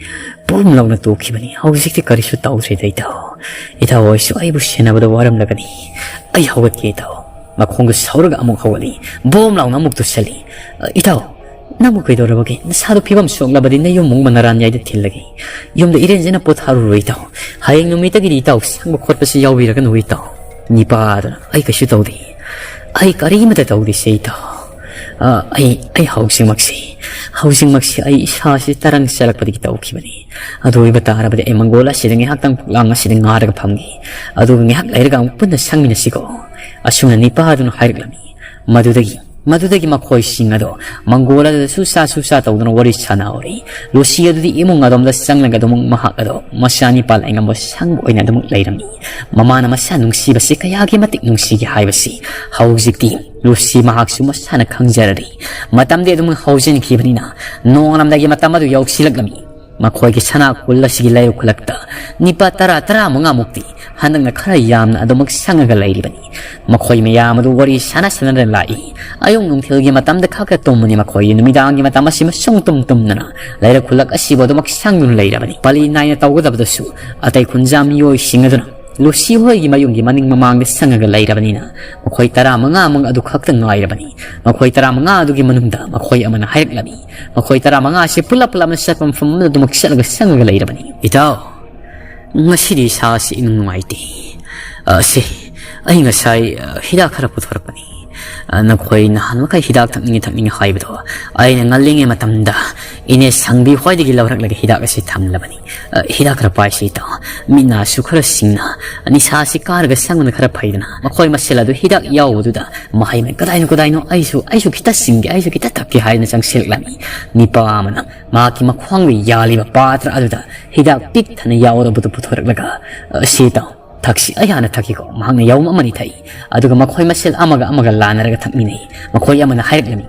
ꯕꯨꯝ ꯂꯥꯎꯅ ꯇꯣꯛꯈꯤꯕꯅꯤ꯫ ꯍꯧꯖꯤꯛꯇꯤ ꯀꯔꯤꯁꯨ ꯇꯧꯗ꯭ꯔꯦꯗ ꯏꯇꯥꯎ꯫ ꯏꯇꯥꯎ ꯍꯣꯏꯁꯨ ꯑꯩꯕꯨ ꯁꯦꯟꯅꯕꯗ ꯋꯥꯔꯝꯂꯒꯅꯤ꯫ ꯑꯩ ꯍꯧꯒꯠꯀꯦ ꯏꯇꯥꯎ꯫" ꯃꯈꯣꯡꯗꯨ ꯁꯧꯔꯒ ꯑꯃꯨꯛ ꯍꯧꯒꯠꯂꯤ꯫ ꯕꯣꯝ ꯂꯥꯎꯅ ꯑꯃꯨꯛ ꯇꯨꯁꯜꯂꯤ꯫ "ꯑ, ꯏꯇꯥꯎ, ꯅꯪꯕꯨ ꯀꯩꯗꯧꯔꯕꯒꯦ? ꯅꯁꯥꯗꯨ ꯐꯤꯕꯝ ꯁꯣꯛꯂꯕꯗꯤ ꯅꯌꯨꯝ ꯑꯃꯨꯛ ꯃꯅꯥꯔꯥꯟ ꯌꯥꯏꯗ ꯊꯤꯜꯂꯒꯦ꯫ ꯌꯨꯝꯗ ꯏꯔꯦꯟꯖꯅ ꯄꯣꯊꯥꯔꯨꯔꯣ ꯏꯇꯥꯎ꯫ ꯍꯌꯦꯡ ꯅꯨꯃꯤꯠꯇꯒꯤꯗꯤ ꯏꯇꯥꯎ ꯁꯪꯕ ꯈꯣꯠꯄꯁꯤ ꯌꯥꯎꯕꯤꯔꯒꯅꯨ ꯏꯇꯥꯎ꯫" ꯅꯤꯄꯥꯗꯨꯅ, "ꯑꯩ ꯀꯩꯁꯨ ꯇꯧꯗꯦ꯫ ꯑꯩ ꯀꯔꯤꯃꯇ ꯇꯧꯗꯦꯁꯦ ꯏꯇꯥꯎ꯫ ꯑ, ꯑꯩ, ꯑꯩ ꯍꯧꯖꯤꯛꯃꯛꯁꯤ, ꯍꯧꯖꯤꯛꯃꯛꯁꯤ ꯑꯩ ꯏꯁꯥꯁꯤ ꯇꯔꯪ ꯆꯠꯂꯛꯄꯗꯒꯤ ꯇꯧꯈꯤꯕꯅꯤ꯫ ꯑꯗꯨ ꯑꯣꯏꯕ ꯇꯥꯔꯕꯗꯤ ꯑꯩ ꯃꯪꯒꯣꯜ ꯑꯁꯤꯗ ꯉꯥꯏꯍꯥꯛꯇꯪ ꯐꯛꯂꯥꯡ ꯑꯁꯤꯗ ꯉꯥꯔꯒ ꯐꯝꯒꯦ꯫ ꯑꯗꯨꯒ ꯉꯥꯏꯍꯥꯛ ꯂꯩꯔꯒ ꯑꯃꯨꯛ ꯄꯨꯟꯅ ꯁꯪꯃꯤꯟꯅꯁꯤꯀꯣ꯫" ꯑꯁꯨꯝꯅ ꯅꯤꯄꯥꯗꯨꯅ ꯍꯥꯏꯔꯛꯂꯝꯃꯤ꯫ ꯃꯗꯨꯗꯒꯤ, ꯃꯗꯨꯗꯒꯤ ꯃꯈꯣꯏꯁꯤꯡ ꯑꯗꯣ ꯃꯪꯒꯣꯜ ꯑꯗꯨꯗ ꯁꯨꯁꯥ ꯁꯨꯁꯥ ꯇꯧꯗꯨꯅ ꯋꯥꯔꯤ ꯁꯥꯟꯅꯍꯧꯔꯤ꯫ ꯂꯨꯁꯤ ꯑꯗꯨꯗꯤ ꯏꯃꯨꯡ ꯑꯗꯣꯝꯗ ꯆꯪꯂꯒ ꯑꯗꯨꯃꯛ ꯃꯍꯥꯛ ꯑꯗꯣ ꯃꯆꯥꯅꯤꯄꯥ ꯂꯥꯏꯉꯝꯕ ꯁꯪꯕ ꯑꯣꯏꯅ ꯑꯗꯨꯃꯛ ꯂꯩꯔꯝꯃꯤ꯫ ꯃꯃꯥꯅ ꯃꯆꯥ ꯅꯨꯡꯁꯤꯕꯁꯤ ꯀꯌꯥꯒꯤ ꯃꯇꯤꯛ ꯅꯨꯡꯁꯤꯒꯦ ꯍꯥꯏꯕꯁꯤ ꯍꯧꯖꯤꯛꯇꯤ ꯂꯨꯁꯤ ꯃꯍꯥꯛꯁꯨ ꯃꯁꯥꯅ ꯈꯪꯖꯔꯔꯤ꯫ ꯃꯇꯝꯗꯤ ꯑꯗꯨꯃꯛ ꯍꯧꯖꯤꯟꯈꯤꯕꯅꯤꯅ ꯅꯣꯡꯉꯥꯜꯂꯝꯗꯥꯏꯒꯤ ꯃꯇꯝ ꯑꯗꯨ ꯌꯧꯁꯤꯜꯂꯛꯂꯝꯃꯤ꯫ ꯃꯈꯣꯏꯒꯤ ꯁꯅꯥ ꯀꯨꯜ ꯑꯁꯤꯒꯤ ꯂꯩꯔꯨ ꯈꯨꯜꯂꯛꯇ ꯅꯤꯄꯥ ꯇꯔꯥ, ꯇꯔꯥꯃꯉꯥꯃꯨꯛꯇꯤ ꯍꯟꯗꯛꯅ ꯈꯔ ꯌꯥꯝꯅ ꯑꯗꯨꯃꯛ ꯁꯪꯉꯒ ꯂꯩꯔꯤꯕꯅꯤ꯫ ꯃꯈꯣꯏ ꯃꯌꯥꯝ ꯑꯗꯨ ꯋꯥꯔꯤ ꯁꯥꯟꯅ ꯁꯥꯟꯅꯗꯅ ꯂꯥꯛꯏ꯫ ꯑꯌꯨꯛ ꯅꯨꯡꯊꯤꯜꯒꯤ ꯃꯇꯝꯗ ꯈꯛꯇ ꯇꯨꯝꯕꯅꯤ ꯃꯈꯣꯏ꯫ ꯅꯨꯃꯤꯗꯥꯡꯒꯤ ꯃꯇꯝ ꯑꯁꯤꯃ ꯁꯨꯡ ꯇꯨꯝ ꯇꯨꯝꯗꯅ ꯂꯩꯔꯛ ꯈꯨꯜꯂꯛ ꯑꯁꯤꯕꯨ ꯑꯗꯨꯃꯛ ꯁꯪꯗꯨꯅ ꯂꯩꯔꯕꯅꯤ꯫ ꯄꯥꯂꯤ ꯅꯥꯏꯅ ꯇꯧꯒꯗꯕꯗꯁꯨ ꯑꯇꯩ ꯈꯨꯟꯖꯥ ꯃꯤꯑꯣꯏꯁꯤꯡ ꯑꯗꯨꯅ ꯂꯨꯁꯤ ꯍꯣꯏꯒꯤ ꯃꯌꯨꯝꯒꯤ ꯃꯅꯤꯡ ꯃꯃꯥꯡꯗ ꯁꯪꯉꯒ ꯂꯩꯔꯕꯅꯤꯅ ꯃꯈꯣꯏ ꯇꯔꯥꯃꯉꯥꯃꯛ ꯑꯗꯨ ꯈꯛꯇ ꯉꯥꯏꯔꯕꯅꯤ꯫ ꯃꯈꯣꯏ ꯇꯔꯥꯃꯉꯥ ꯑꯗꯨꯒꯤ ꯃꯅꯨꯡꯗ ꯃꯈꯣꯏ ꯑꯃꯅ ꯍꯥꯏꯔꯛꯂꯝꯃꯤ, ꯃꯈꯣꯏ ꯇꯔꯥꯃꯉꯥ ꯑꯁꯤ ꯄꯨꯂꯞ ꯄꯨꯂꯞꯅ ꯆꯠꯄ ꯃꯐꯝ ꯑꯃꯗ ꯑꯗꯨꯃꯛ ꯆꯠꯂꯒ ꯁꯪꯉꯒ ꯂꯩꯔꯕꯅꯤ꯫ "ꯏꯇꯥꯎ, ꯉꯁꯤꯗꯤ ꯏꯁꯥꯁꯤ ꯏꯅꯨꯡ ꯅꯨꯡꯉꯥꯏꯇꯦ꯫ ꯑ, ꯁꯦ, ꯑꯩ ꯉꯁꯥꯏ, ꯑ, ꯍꯤꯗꯥꯛ ꯈꯔ ꯄꯨꯊꯣꯔꯛꯄꯅꯤ꯫ ꯑ, ꯅꯈꯣꯏ ꯅꯍꯥꯟ ꯃꯈꯩ ꯍꯤꯗꯥꯛ ꯊꯛꯅꯤꯡꯉꯤ ꯊꯛꯅꯤꯡꯉꯤ ꯍꯥꯏꯕꯗꯣ ꯑꯩꯅ ꯉꯜꯂꯤꯉꯩ ꯃꯇꯝꯗ ꯏꯅꯦ ꯁꯪꯕꯤ ꯈ꯭ꯋꯥꯏꯗꯒꯤ ꯂꯧꯔꯛꯂꯒ ꯍꯤꯗꯥꯛ ꯑꯁꯤ ꯊꯝꯂꯕꯅꯤ꯫ ꯑ, ꯍꯤꯗꯥꯛ ꯈꯔ ꯄꯥꯏꯁꯤ ꯏꯇꯥꯎ꯫ ꯃꯤꯠ ꯅꯥꯁꯨ ꯈꯔ ꯁꯤꯡꯅ, ꯅꯤꯁꯥꯁꯤ ꯀꯥꯔꯒ ꯁꯪꯕꯅ ꯈꯔ ꯐꯩꯗꯅ꯫" ꯃꯈꯣꯏ ꯃꯁꯦꯜ ꯑꯗꯨ ꯍꯤꯗꯥꯛ ꯌꯥꯎꯕꯗꯨꯗ ꯃꯍꯩ ꯃꯍꯩ "ꯀꯗꯥꯏꯅꯣ, ꯀꯗꯥꯏꯅꯣ? ꯑꯩꯁꯨ, ꯑꯩꯁꯨ ꯈꯤꯇ ꯁꯤꯡꯒꯦ, ꯑꯩꯁꯨ ꯈꯤꯇ ꯊꯛꯀꯦ" ꯍꯥꯏꯗꯨꯅ ꯆꯪꯁꯤꯜꯂꯛꯂꯝꯃꯤ꯫ ꯅꯤꯄꯥ ꯑꯃꯅ ꯃꯍꯥꯛꯀꯤ ꯃꯈ꯭ꯋꯥꯡꯗ ꯌꯥꯜꯂꯤꯕ ꯄꯥꯇ꯭ꯔ ꯑꯗꯨꯗ ꯍꯤꯗꯥꯛ ꯄꯤꯛ ꯊꯟꯅ ꯌꯥꯎꯔꯕꯗꯨ ꯄꯨꯊꯣꯔꯛꯂꯒ, "ꯑ, ꯁꯤ ꯏꯇꯥꯎ, ꯊꯛꯁꯤ, ꯑꯩ ꯍꯥꯟꯅ ꯊꯛꯈꯤꯀꯣ꯫" ꯃꯍꯥꯛꯅ ꯌꯥꯎꯝ ꯑꯃꯅꯤ ꯊꯛꯏ꯫ ꯑꯗꯨꯒ ꯃꯈꯣꯏ ꯃꯁꯦꯜ ꯑꯃꯒ ꯑꯃꯒ ꯂꯥꯟꯅꯔꯒ ꯊꯛꯃꯤꯟꯅꯩ꯫ ꯃꯈꯣꯏ ꯑꯃꯅ ꯍꯥꯏꯔꯛꯂꯝꯃꯤ,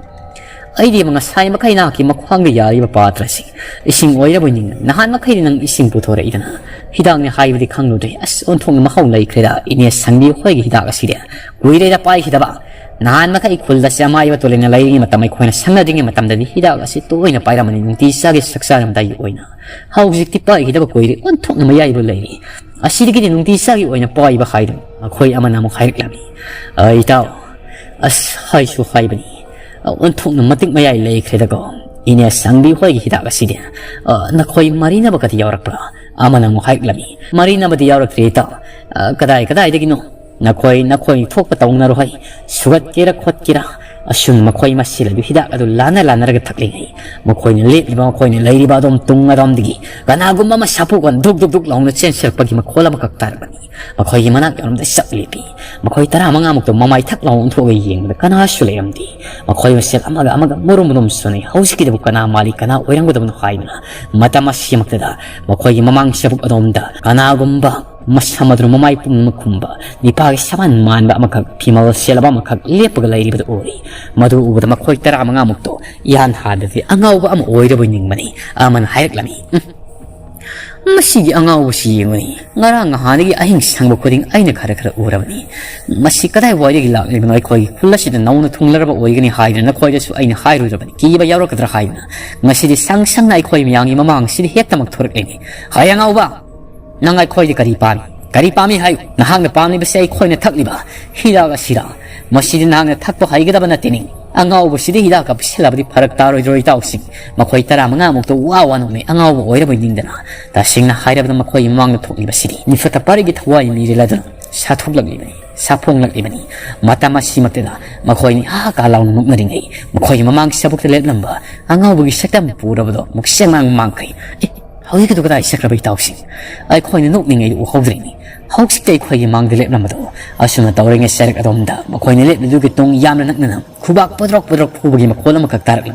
"ꯑꯩꯗꯤ ꯉꯁꯥꯏ ꯃꯈꯩ ꯅꯍꯥꯛꯀꯤ ꯃꯈ꯭ꯋꯥꯡꯗ ꯌꯥꯜꯂꯤꯕ ꯄꯥꯇ꯭ꯔꯁꯤ ꯏꯁꯤꯡ ꯑꯣꯏꯔꯕꯣꯏ ꯅꯤꯡꯂꯝꯃꯤ꯫ ꯅꯍꯥꯟ ꯃꯈꯩꯗꯤ ꯅꯪ ꯏꯁꯤꯡ ꯄꯨꯊꯣꯔꯛꯏꯗꯅ꯫ ꯍꯤꯗꯥꯛꯅꯤ ꯍꯥꯏꯕꯗꯤ ꯈꯪꯂꯨꯗ꯭ꯔꯦ꯫ ꯑꯁ, ꯑꯣꯟꯊꯣꯛꯅ ꯃꯍꯥꯎ ꯂꯩꯈ꯭ꯔꯦꯗ ꯏꯅꯦ ꯁꯪꯕꯤ ꯍꯣꯏꯒꯤ ꯍꯤꯗꯥꯛ ꯑꯁꯤꯗꯤ꯫ ꯀꯨꯏꯔꯦꯗ ꯄꯥꯏꯈꯤꯗꯕ꯫ ꯅꯍꯥꯟ ꯃꯈꯩ ꯈꯨꯜ ꯑꯁꯤ ꯑꯃꯥꯏꯕ ꯇꯨꯔꯦꯜꯅ ꯂꯩꯔꯤꯉꯩ ꯃꯇꯝ, ꯑꯩꯈꯣꯏꯅ ꯁꯪꯅꯗ꯭ꯔꯤꯉꯩ ꯃꯇꯝꯗꯗꯤ ꯍꯤꯗꯥꯛ ꯑꯁꯤ ꯇꯣꯏꯅ ꯄꯥꯏꯔꯝꯕꯅꯤ, ꯅꯨꯡꯇꯤ ꯆꯥꯒꯤ ꯆꯥꯛ ꯆꯥꯔꯝꯗꯥꯏꯒꯤ ꯑꯣꯏꯅ꯫ ꯍꯧꯖꯤꯛꯇꯤ ꯄꯥꯏꯈꯤꯗꯕ ꯀꯨꯏꯔꯦ, ꯑꯣꯟꯊꯣꯛꯅ ꯃꯌꯥꯏꯕ ꯂꯩꯔꯦ꯫ ꯑꯁꯤꯗꯒꯤꯗꯤ ꯅꯨꯡꯇꯤ ꯆꯥꯒꯤ ꯑꯣꯏꯅ ꯄꯥꯏꯕ ꯍꯥꯏꯗꯨꯅꯤ꯫" ꯃꯈꯣꯏ ꯑꯃꯅ ꯑꯃꯨꯛ ꯍꯥꯏꯔꯛꯂꯝꯃꯤ, "ꯑ, ꯏꯇꯥꯎ, ꯑꯁ, ꯍꯥꯏꯁꯨ ꯍꯥꯏꯕꯅꯤ, ꯑ, ꯑꯣꯟꯊꯣꯛꯅ ꯃꯇꯤꯛ ꯃꯌꯥꯏ ꯂꯩꯈ꯭ꯔꯦꯗꯀꯣ꯫ ꯏꯅꯦ ꯁꯪꯕꯤ ꯍꯣꯏꯒꯤ ꯍꯤꯗꯥꯛ ꯑꯁꯤꯗꯤ, ꯑ, ꯅꯈꯣꯏ ꯃꯔꯤꯅꯕꯒꯗꯤ ꯌꯥꯎꯔꯛꯄ꯭ꯔꯥ?" ꯑꯃꯅ ꯑꯃꯨꯛ ꯍꯥꯏꯔꯛꯂꯝꯃꯤ, "ꯃꯔꯤꯅꯕꯗꯤ ꯌꯥꯎꯔꯛꯇ꯭ꯔꯦ ꯏꯇꯥꯎ꯫ ꯑ, ꯀꯗꯥꯏ, ꯀꯗꯥꯏꯗꯒꯤꯅꯣ? ꯅꯈꯣꯏ, ꯅꯈꯣꯏ ꯊꯣꯛꯄ ꯇꯧꯅꯔꯣ ꯍꯩ꯫ ꯁꯨꯒꯠꯀꯦꯔꯥ ꯈꯣꯠꯀꯦꯔꯥ?" ꯑꯁꯨꯝ ꯃꯈꯣꯏ ꯃꯁꯦꯜ ꯑꯗꯨ ꯍꯤꯗꯥꯛ ꯑꯗꯨ ꯂꯥꯟꯅ ꯂꯥꯟꯅꯔꯒ ꯊꯛꯂꯤꯉꯩ, ꯃꯈꯣꯏꯅ ꯂꯦꯞꯂꯤꯕ, ꯃꯈꯣꯏꯅ ꯂꯩꯔꯤꯕ ꯑꯗꯣꯝ ꯇꯨꯡ ꯑꯗꯣꯝꯗꯒꯤ ꯀꯅꯥꯒꯨꯝꯕ ꯑꯃ ꯁꯥꯐꯨ ꯀꯟ ꯙꯨꯛ ꯙꯨꯛ ꯙꯨꯛ ꯂꯥꯎꯅ ꯆꯦꯟꯁꯤꯜꯂꯛꯄꯒꯤ ꯃꯈꯣꯜ ꯑꯃꯈꯛ ꯇꯥꯔꯛꯄꯅꯤ꯫ ꯃꯈꯣꯏꯒꯤ ꯃꯅꯥꯛ ꯌꯧꯔꯝꯗ ꯆꯞ ꯂꯦꯞꯄꯤ꯫ ꯃꯈꯣꯏ ꯇꯔꯥꯃꯉꯥꯃꯨꯛꯇꯣ ꯃꯃꯥꯏ ꯊꯛ ꯂꯥꯎꯅ ꯑꯣꯟꯊꯣꯛꯂꯒ ꯌꯦꯡꯕꯗ ꯀꯅꯥꯁꯨ ꯂꯩꯔꯝꯗꯦ꯫ ꯃꯈꯣꯏ ꯃꯁꯦꯜ ꯑꯃꯒ ꯑꯃꯒ ꯃꯨꯔꯨꯝ ꯃꯨꯔꯨꯝ ꯁꯣꯟꯅꯩ꯫ "ꯍꯧꯖꯤꯛꯀꯤꯗꯕꯨ ꯀꯅꯥ ꯃꯥꯜꯂꯤ, ꯀꯅꯥ ꯑꯣꯏꯔꯝꯒꯗꯕꯅꯣ?" ꯍꯥꯏꯗꯨꯅ ꯃꯇꯝ ꯑꯁꯤꯃꯛꯇꯗ ꯃꯈꯣꯏꯒꯤ ꯃꯃꯥꯡ ꯆꯕꯨꯛ ꯑꯗꯣꯝꯗ ꯀꯅꯥꯒꯨꯝꯕ ꯃꯁꯝ ꯑꯗꯨꯅ ꯃꯃꯥꯏ ꯄꯨꯝꯅꯃꯛ ꯈꯨꯝꯕ ꯅꯤꯄꯥꯒꯤ ꯁꯕꯥꯟ ꯃꯥꯟꯕ ꯑꯃꯈꯛ, ꯐꯤꯃꯜ ꯁꯦꯠꯂꯕ ꯑꯃꯈꯛ ꯂꯦꯞꯄꯒ ꯂꯩꯔꯤꯕꯗꯨ ꯎꯔꯤ꯫ ꯃꯗꯨ ꯎꯕꯗ ꯃꯈꯣꯏ ꯇꯔꯥꯃꯉꯥꯃꯨꯛꯇꯣ ꯏꯍꯥꯟ ꯍꯥꯟꯕꯗꯗꯤ ꯑꯉꯥꯎꯕ ꯑꯃ ꯑꯣꯏꯔꯕꯣꯏ ꯅꯤꯡꯕꯅꯤ꯫ ꯑꯃꯅ ꯍꯥꯏꯔꯛꯂꯝꯃꯤ, "ꯎꯝ, ꯃꯁꯤꯒꯤ ꯑꯉꯥꯎꯕꯁꯤ ꯌꯦꯡꯉꯨꯅꯤ꯫ ꯉꯔꯥꯡ ꯅꯍꯥꯟꯗꯒꯤ ꯑꯍꯤꯡ ꯁꯪꯕ ꯈꯨꯗꯤꯡ ꯑꯩꯅ ꯈꯔ ꯈꯔ ꯎꯔꯕꯅꯤ꯫ ꯃꯁꯤ ꯀꯗꯥꯏꯋꯥꯏꯗꯒꯤ ꯂꯥꯛꯂꯤꯕꯅꯣ? ꯑꯩꯈꯣꯏꯒꯤ ꯈꯨꯜ ꯑꯁꯤꯗ ꯅꯧꯅ ꯊꯨꯡꯂꯔꯕ ꯑꯣꯏꯒꯅꯤ ꯍꯥꯏꯗꯨꯅ ꯅꯈꯣꯏꯗꯁꯨ ꯑꯩꯅ ꯍꯥꯏꯔꯨꯗ꯭ꯔꯕꯅꯤ꯫ ꯀꯤꯕ ꯌꯥꯎꯔꯛꯀꯗ꯭ꯔꯥ ꯍꯥꯏꯗꯨꯅ꯫ ꯉꯁꯤꯗꯤ ꯁꯪ ꯁꯪꯅ ꯑꯩꯈꯣꯏ ꯃꯌꯥꯝꯒꯤ ꯃꯃꯥꯡꯁꯤꯗ ꯍꯦꯛꯇꯃꯛ ꯊꯣꯔꯛꯂꯤꯅꯤ꯫ ꯍꯩ ꯑꯉꯥꯎꯕ! ꯅꯪ ꯑꯩꯈꯣꯏꯗ ꯀꯔꯤ ꯄꯥꯝꯃꯤ? ꯀꯔꯤ ꯄꯥꯝꯃꯤ ꯍꯥꯏꯌꯨ꯫ ꯅꯍꯥꯛꯅ ꯄꯥꯝꯂꯤꯕꯁꯤ ꯑꯩꯈꯣꯏꯅ ꯊꯛꯂꯤꯕ ꯍꯤꯗꯥꯛ ꯑꯁꯤꯔꯥ? ꯃꯁꯤꯗꯤ ꯅꯍꯥꯛꯅ ꯊꯛꯄ ꯍꯩꯒꯗꯕ ꯅꯠꯇꯦꯅꯦ꯫ ꯑꯉꯥꯎꯕꯁꯤꯗ ꯍꯤꯗꯥꯛꯀ ꯄꯤꯁꯜꯂꯕꯗꯤ ꯐꯔꯛ ꯇꯥꯔꯣꯏꯗ꯭ꯔꯣ, ꯏꯇꯥꯎꯁꯤꯡ?" ꯃꯈꯣꯏ ꯇꯔꯥꯃꯉꯥꯃꯨꯛꯇ ꯋꯥ ꯋꯥ ꯅꯣꯛꯅꯩ, ꯑꯉꯥꯎꯕ ꯑꯣꯏꯔꯕꯣꯏ ꯅꯤꯡꯗꯅ꯫ ꯇꯁꯦꯡꯅ ꯍꯥꯏꯔꯕꯗ ꯃꯈꯣꯏꯒꯤ ꯃꯃꯥꯡꯗ ꯊꯣꯛꯂꯤꯕꯁꯤꯗꯤ ꯃꯤꯐꯠꯇ ꯄꯥꯔꯤꯒꯤ ꯊꯋꯥꯏ ꯃꯤꯔꯦꯜ ꯑꯗꯨꯅ ꯁꯥꯊꯣꯛꯂꯛꯂꯤꯕꯅꯤ, ꯁꯥꯐꯣꯡꯂꯛꯂꯤꯕꯅꯤ꯫ ꯃꯇꯝ ꯑꯁꯤꯃꯛꯇꯗ ꯃꯈꯣꯏꯅꯤ ꯍꯥ ꯀꯥ ꯂꯥꯎꯅ ꯅꯣꯛꯅꯔꯤꯉꯩ, ꯃꯈꯣꯏꯒꯤ ꯃꯃꯥꯡ ꯁꯕꯨꯛꯇ ꯂꯦꯞꯂꯝꯕ ꯑꯉꯥꯎꯕꯒꯤ ꯁꯛꯇꯝ ꯄꯨꯔꯕꯗꯣ ꯃꯨꯛꯁꯦꯡ ꯃꯥꯡ ꯃꯥꯡꯈ꯭ꯔꯦ꯫ ꯑꯦ, ꯍꯧꯖꯤꯛꯀꯤꯗꯨ ꯀꯗꯥꯏ ꯆꯠꯈ꯭ꯔꯕ, ꯏꯇꯥꯎꯁꯤꯡ? ꯑꯩꯈꯣꯏꯅ ꯅꯣꯛꯂꯤꯉꯩꯗ ꯎꯍꯧꯗ꯭ꯔꯤꯅꯤ꯫ ꯍꯧꯖꯤꯛꯇ ꯑꯩꯈꯣꯏꯒꯤ ꯃꯥꯡꯗ ꯂꯦꯞꯂꯝꯕꯗꯣ꯫ ꯑꯁꯨꯝꯅ ꯇꯧꯔꯤꯉꯩ ꯆꯔꯛ ꯑꯗꯣꯝꯗ ꯃꯈꯣꯏꯅ ꯂꯦꯞꯂꯤꯗꯨꯒꯤ ꯇꯨꯡ ꯌꯥꯝꯅ ꯅꯛꯅꯅ ꯈꯨꯕꯥꯛ ꯄꯣꯗ꯭ꯔꯣꯛ ꯄꯣꯗ꯭ꯔꯣꯛ ꯐꯨꯕꯒꯤ ꯃꯈꯣꯜ ꯑꯃꯈꯛ ꯇꯥꯔꯛꯂꯤ꯫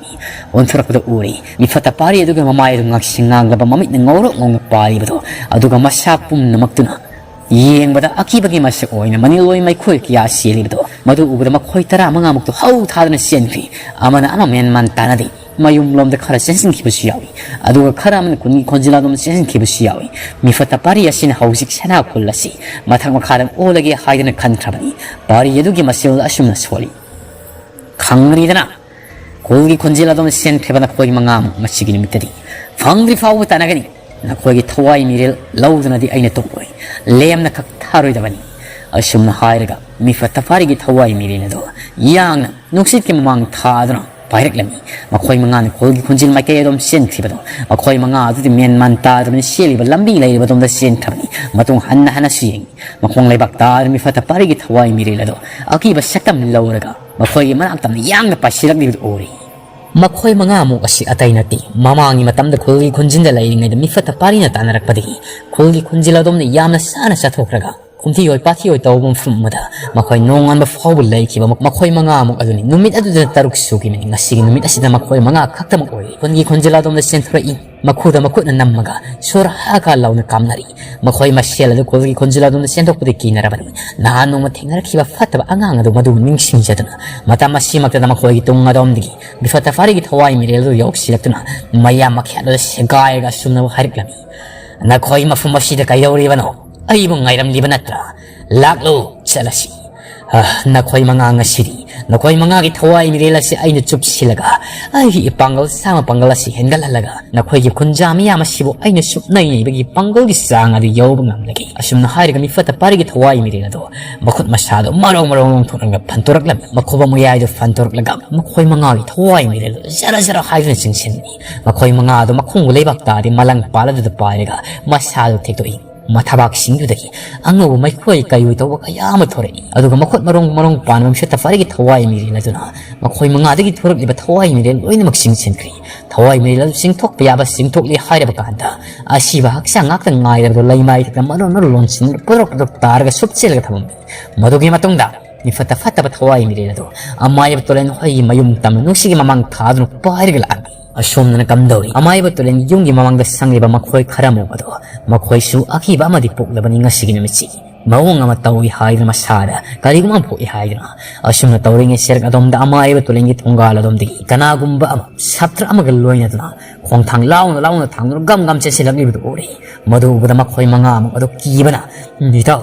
ꯑꯣꯟꯊꯣꯔꯛꯄꯗ ꯎꯔꯦ, ꯃꯤꯐꯠꯇ ꯄꯥꯔꯤ ꯑꯗꯨꯒꯤ ꯃꯃꯥꯏ ꯑꯗꯨ ꯉꯥꯛꯁꯪ ꯉꯥꯡꯂꯕ, ꯃꯃꯤꯠꯅ ꯉꯧꯔꯣꯛ ꯉꯧꯅ ꯄꯥꯜꯂꯤꯕꯗꯣ, ꯑꯗꯨꯒ ꯃꯁꯥ ꯄꯨꯝꯅꯃꯛꯇꯨꯅ ꯌꯦꯡꯕꯗ ꯑꯀꯤꯕꯒꯤ ꯃꯁꯛ ꯑꯣꯏꯅ ꯃꯅꯤꯜꯂꯣꯏ ꯃꯩꯈꯣꯜ ꯀꯌꯥ ꯆꯦꯜꯂꯤꯕꯗꯣ, ꯃꯗꯨ ꯎꯕꯗ ꯃꯈꯣꯏ ꯇꯔꯥꯃꯉꯥꯃꯨꯛꯇꯨ ꯍꯧ ꯊꯥꯗꯨꯅ ꯆꯦꯟꯈ꯭ꯔꯤ꯫ ꯑꯃꯅ ꯑꯃ ꯃꯦꯟ ꯃꯥꯟ ꯇꯥꯅꯗꯦ꯫ ꯃꯌꯨꯝꯂꯣꯝꯗ ꯈꯔ ꯆꯦꯟꯁꯤꯟꯈꯤꯕꯁꯨ ꯌꯥꯎꯏ, ꯑꯗꯨꯒ ꯈꯔ ꯑꯃꯅ ꯈꯨꯟꯒꯤ ꯈꯣꯟꯖꯦꯜ ꯑꯗꯨꯝ ꯆꯦꯟꯁꯤꯟꯈꯤꯕꯁꯨ ꯌꯥꯎꯏ꯫ ꯃꯤꯐꯠꯇ ꯄꯥꯔꯤ ꯑꯁꯤꯅ ꯍꯧꯖꯤꯛ ꯁꯅꯥ ꯈꯨꯜ ꯑꯁꯤ ꯃꯊꯛ ꯃꯈꯥꯗ ꯑꯣꯜꯂꯒꯦ ꯍꯥꯏꯗꯨꯅ ꯈꯟꯈ꯭ꯔꯕꯅꯤ꯫ ꯄꯥꯔꯤ ꯑꯗꯨꯒꯤ ꯃꯁꯦꯜ ꯑꯁꯨꯝꯅ ꯁꯣꯜꯂꯤ꯫ ꯈꯪꯒꯅꯤꯗꯅ, ꯈꯨꯜꯒꯤ ꯈꯣꯟꯖꯦꯜ ꯑꯗꯨꯝ ꯆꯦꯟꯈ꯭ꯔꯤꯕ ꯅꯈꯣꯏ ꯃꯉꯥꯃꯨꯛ ꯃꯁꯤꯒꯤ ꯅꯨꯃꯤꯠꯇꯗꯤ ꯐꯪꯗ꯭ꯔꯤ ꯐꯥꯎꯕ ꯇꯥꯟꯅꯒꯅꯤ꯫ ꯅꯈꯣꯏꯒꯤ ꯊꯋꯥꯏ ꯃꯤꯔꯦꯜ ꯂꯧꯗꯨꯅꯗꯤ ꯑꯩꯅ ꯇꯣꯛꯂꯣꯏ, ꯂꯦꯝꯅ ꯈꯛ ꯊꯥꯔꯣꯏꯗꯕꯅꯤ꯫ ꯑꯁꯨꯝꯅ ꯍꯥꯏꯔꯒ ꯃꯤꯐꯠꯇ ꯄꯥꯔꯤꯒꯤ ꯊꯋꯥꯏ ꯃꯤꯔꯦꯜ ꯑꯗꯨ ꯌꯥꯡꯅ ꯅꯨꯡꯁꯤꯠꯀꯤ ꯃꯃꯥꯡ ꯊꯥꯗꯨꯅ ꯄꯥꯏꯔꯛꯂꯝꯃꯤ꯫ ꯃꯈꯣꯏ ꯃꯉꯥꯅ ꯈꯨꯜꯒꯤ ꯈꯣꯟꯖꯦꯜ ꯃꯥꯏꯀꯩ ꯑꯗꯨꯝ ꯆꯦꯟꯈꯤꯕꯗꯣ, ꯃꯈꯣꯏ ꯃꯉꯥ ꯑꯗꯨꯗꯤ ꯃꯦꯟ ꯃꯥꯟ ꯇꯥꯗ꯭ꯔꯕꯅꯤ, ꯆꯦꯜꯂꯤꯕ ꯂꯝꯕꯤ ꯂꯩꯔꯤꯕ ꯑꯗꯣꯝꯗ ꯆꯦꯟꯈ꯭ꯔꯕꯅꯤ꯫ ꯃꯇꯨꯡ ꯍꯟꯅ ꯍꯟꯅꯁꯨ ꯌꯦꯡꯉꯤ꯫ ꯃꯈꯣꯡ ꯂꯩꯕꯥꯛ ꯇꯥꯗꯨꯅ ꯃꯤꯐꯠꯇ ꯄꯥꯔꯤꯒꯤ ꯊꯋꯥꯏ ꯃꯤꯔꯦꯜ ꯑꯗꯨ ꯑꯀꯤꯕ ꯁꯛꯇꯝ ꯂꯧꯔꯒ ꯃꯈꯣꯏꯒꯤ ꯃꯅꯥꯛꯇ ꯌꯥꯡꯅ ꯄꯥꯏꯁꯤꯜꯂꯛꯂꯤꯕꯗꯨ ꯎꯔꯤ꯫ ꯃꯈꯣꯏ ꯃꯉꯥꯃꯨꯛ ꯑꯁꯤ ꯑꯇꯩ ꯅꯠꯇꯦ, ꯃꯃꯥꯡꯒꯤ ꯃꯇꯝꯗ ꯈꯨꯜꯒꯤ ꯈꯨꯟꯖꯤꯟꯗ ꯂꯩꯔꯤꯉꯩꯗ ꯃꯤꯐꯠꯇ ꯄꯥꯔꯤꯅ ꯇꯥꯟꯅꯔꯛꯄꯗꯒꯤ ꯈꯨꯜꯒꯤ ꯈꯨꯟꯖꯤꯜ ꯑꯗꯣꯝꯅ ꯌꯥꯝꯅ ꯆꯥꯅ ꯆꯥꯊꯣꯛꯈ꯭ꯔꯒ ꯈꯨꯝꯊꯤ ꯑꯣꯏ ꯄꯥꯊꯤ ꯑꯣꯏ ꯇꯧꯕ ꯃꯐꯝ ꯑꯃꯗ ꯃꯈꯣꯏ ꯅꯣꯡꯉꯥꯟꯕ ꯐꯥꯎꯕ ꯂꯩꯈꯤꯕ ꯃꯈꯣꯏ ꯃꯉꯥꯃꯨꯛ ꯑꯗꯨꯅꯤ꯫ ꯅꯨꯃꯤꯠ ꯑꯗꯨꯗ ꯇꯔꯨꯛ ꯁꯨꯈꯤꯕꯅꯤ꯫ ꯉꯁꯤꯒꯤ ꯅꯨꯃꯤꯠ ꯑꯁꯤꯗ ꯃꯈꯣꯏ ꯃꯉꯥ ꯈꯛꯇꯃꯛ ꯑꯣꯏꯔꯤ꯫ ꯈꯨꯟꯒꯤ ꯈꯣꯟꯖꯦꯜ ꯑꯗꯣꯝꯗ ꯆꯦꯟꯊꯣꯔꯛꯏ꯫ ꯃꯈꯨꯗ ꯃꯈꯨꯠꯅ ꯅꯝꯃꯒ ꯁꯣꯔ ꯍꯥ ꯈꯥ ꯂꯥꯎꯅ ꯀꯥꯝꯅꯔꯤ꯫ ꯃꯈꯣꯏ ꯃꯁꯦꯜ ꯑꯗꯨ ꯈꯨꯜꯒꯤ ꯈꯣꯟꯖꯦꯜ ꯑꯗꯣꯝꯗ ꯆꯦꯟꯊꯣꯛꯄꯗꯤ ꯀꯤꯅꯔꯕꯅꯤ꯫ ꯅꯍꯥꯟ ꯅꯣꯡꯃ ꯊꯦꯡꯅꯔꯛꯈꯤꯕ ꯐꯠꯇꯕ ꯑꯉꯥꯡ ꯑꯗꯨ ꯃꯗꯨ ꯅꯤꯡꯁꯤꯡꯖꯗꯨꯅ ꯃꯇꯝ ꯑꯁꯤꯃꯛꯇꯗ ꯃꯈꯣꯏꯒꯤ ꯇꯨꯡ ꯑꯗꯣꯝꯗꯒꯤ ꯃꯤꯐꯠꯇ ꯐꯥꯔꯤꯒꯤ ꯊꯋꯥꯏ ꯃꯤꯔꯦꯜ ꯑꯗꯨ ꯌꯧꯁꯤꯜꯂꯛꯇꯨꯅ ꯃꯌꯥꯝ ꯃꯈꯦꯜ ꯑꯗꯨꯗ ꯁꯦꯒꯥꯏꯔꯒ ꯑꯁꯨꯝꯅ ꯍꯥꯏꯔꯛꯂꯝꯃꯤ: "ꯅꯈꯣꯏ ꯃꯐꯝ ꯑꯁꯤꯗ ꯀꯩꯗꯧꯔꯤꯕꯅꯣ? ꯑꯩꯕꯨ ꯉꯥꯏꯔꯝꯂꯤꯕ ꯅꯠꯇ꯭ꯔꯥ? ꯂꯥꯛꯂꯨ, ꯆꯠꯂꯁꯤ꯫ ꯑ, ꯅꯈꯣꯏ ꯃꯉꯥ ꯉꯁꯤꯗꯤ ꯅꯈꯣꯏ ꯃꯉꯥꯒꯤ ꯊꯋꯥꯏ ꯃꯤꯔꯦꯜ ꯑꯁꯤ ꯑꯩꯅ ꯆꯨꯞꯁꯤꯜꯂꯒ ꯑꯩꯒꯤ ꯏꯄꯥꯡꯒꯜ ꯆꯥꯝꯃ ꯄꯥꯡꯒꯜ ꯑꯁꯤ ꯍꯦꯟꯒꯠꯍꯜꯂꯒ ꯅꯈꯣꯏꯒꯤ ꯈꯨꯟꯖꯥ ꯃꯤꯌꯥꯝ ꯑꯁꯤꯕꯨ ꯑꯩꯅ ꯁꯨꯞꯅꯩ ꯅꯩꯕꯒꯤ ꯄꯥꯡꯒꯜꯒꯤ ꯆꯥꯡ ꯑꯗꯨ ꯌꯧꯕ ꯉꯝꯂꯒꯦ"꯫ ꯑꯁꯨꯝꯅ ꯍꯥꯏꯔꯒ ꯃꯤꯐꯠꯇ ꯄꯥꯔꯤꯒꯤ ꯊꯋꯥꯏ ꯃꯤꯔꯦꯜ ꯑꯗꯨ ꯃꯈꯨꯠ ꯃꯁꯥꯗꯨ ꯃꯔꯣꯡ ꯃꯔꯣꯡ ꯂꯣꯡꯊꯣꯛꯂꯒ ꯐꯟꯇꯣꯔꯛꯂꯝꯃꯤ꯫ ꯃꯈꯨꯕ ꯃꯌꯥꯏꯗꯨ ꯐꯟꯇꯣꯔꯛꯂꯒ ꯃꯈꯣꯏ ꯃꯉꯥꯒꯤ ꯊꯋꯥꯏ ꯃꯤꯔꯦꯜ ꯖꯔ ꯖꯔ ꯍꯥꯏꯗꯨꯅ ꯆꯤꯡꯁꯤꯟꯅꯤ꯫ ꯃꯈꯣꯏ ꯃꯉꯥ ꯑꯗꯨ ꯃꯈꯣꯡꯕꯨ ꯂꯩꯕꯥꯛ ꯇꯥꯗꯤ ꯃꯂꯪ ꯄꯥꯜꯂꯗꯨꯗ ꯄꯥꯏꯔꯒ ꯃꯁꯥꯗꯨ ꯊꯦꯛꯇꯣꯛꯏ꯫ ꯃꯊꯕꯥꯛꯁꯤꯡꯗꯨꯗꯒꯤ ꯑꯉꯧꯕ ꯃꯩꯈꯣꯏ ꯀꯩꯑꯣꯏ ꯇꯧꯕ ꯀꯌꯥ ꯑꯃ ꯊꯣꯔꯛꯏ꯫ ꯑꯗꯨꯒ ꯃꯈꯨꯠ ꯃꯔꯣꯡ ꯃꯔꯣꯡ ꯄꯥꯟꯕ ꯃꯤꯐꯠꯇ ꯐꯥꯔꯤꯒꯤ ꯊꯋꯥꯏ ꯃꯤꯔꯦꯜ ꯑꯗꯨꯅ ꯃꯈꯣꯏ ꯃꯉꯥꯗꯒꯤ ꯊꯣꯔꯛꯂꯤꯕ ꯊꯋꯥꯏ ꯃꯤꯔꯦꯜ ꯂꯣꯏꯅꯃꯛ ꯆꯤꯡꯁꯤꯟꯈ꯭ꯔꯦ꯫ ꯊꯋꯥꯏ ꯃꯤꯔꯦꯜ ꯑꯗꯨ ꯆꯤꯡꯊꯣꯛꯄ ꯌꯥꯕ ꯆꯤꯡꯊꯣꯛꯂꯦ ꯍꯥꯏꯔꯕ ꯀꯥꯟꯗ ꯑꯁꯤꯕ ꯍꯛꯆꯥꯡ ꯉꯥꯛꯇ ꯉꯥꯏꯔꯕꯗꯨ ꯂꯩꯃꯥꯏ ꯊꯛꯇ ꯃꯔꯨ ꯃꯔꯨ ꯂꯣꯟꯁꯤꯟꯗꯨꯅ ꯄꯨꯗ꯭ꯔꯣꯛ ꯄꯨꯗ꯭ꯔꯣꯛ ꯇꯥꯔꯒ ꯁꯨꯞꯆꯤꯜꯂꯒ ꯊꯝꯃꯝꯃꯤ꯫ ꯃꯗꯨꯒꯤ ꯃꯇꯨꯡꯗ ꯃꯤꯐꯠꯇ ꯐꯠꯇꯕ ꯊꯋꯥꯏ ꯃꯤꯔꯦꯜ ꯑꯗꯨ ꯑꯃꯥꯏꯕ ꯇꯨꯔꯦꯜ ꯍꯣꯏꯒꯤ ꯃꯌꯨꯝ ꯇꯝꯅ ꯅꯨꯡꯁꯤꯒꯤ ꯃꯃꯥꯡ ꯊꯥꯗꯨꯅ ꯄꯥꯏꯔꯒ ꯂꯥꯛꯂꯝꯃꯤ꯫ ꯑꯁꯣꯝꯗꯅ ꯀꯝꯗꯧꯔꯤ? ꯑꯃꯥꯏꯕ ꯇꯨꯔꯦꯜꯒꯤ ꯌꯨꯝꯒꯤ ꯃꯃꯥꯡꯗ ꯁꯪꯂꯤꯕ ꯃꯈꯣꯏ ꯈꯔ ꯑꯃꯨꯛ ꯑꯗꯣ ꯃꯈꯣꯏꯁꯨ ꯑꯀꯤꯕ ꯑꯃꯗꯤ ꯄꯣꯛꯂꯕꯅꯤ ꯉꯁꯤꯒꯤ ꯅꯨꯃꯤꯠꯁꯤ꯫ ꯃꯑꯣꯡ ꯑꯃ ꯇꯧꯏ ꯍꯥꯏꯗꯨꯅ ꯃꯁꯥꯗ ꯀꯔꯤꯒꯨꯝꯕ ꯑꯃ ꯄꯣꯛꯏ ꯍꯥꯏꯗꯨꯅ꯫ ꯑꯁꯨꯝꯅ ꯇꯧꯔꯤꯉꯩ ꯁꯦꯔꯛ ꯑꯗꯣꯝꯗ ꯑꯃꯥꯏꯕ ꯇꯨꯔꯦꯜꯒꯤ ꯊꯣꯡꯒꯥꯜ ꯑꯗꯣꯝꯗꯒꯤ ꯀꯅꯥꯒꯨꯝꯕ ꯑꯃ ꯁꯥꯇ꯭ꯔ ꯑꯃꯒ ꯂꯣꯏꯅꯗꯨꯅ ꯈꯣꯡꯊꯥꯡ ꯂꯥꯎꯅ ꯂꯥꯎꯅ ꯊꯥꯡꯗꯨꯅ ꯒꯝ ꯒꯝ ꯆꯦꯟꯁꯤꯜꯂꯛꯂꯤꯕꯗꯨ ꯎꯔꯦ꯫ ꯃꯗꯨ ꯎꯕꯗ ꯃꯈꯣꯏ ꯃꯉꯥꯃꯨꯛ ꯑꯗꯨ ꯀꯤꯕꯅ, "ꯅꯤꯇꯥꯎ,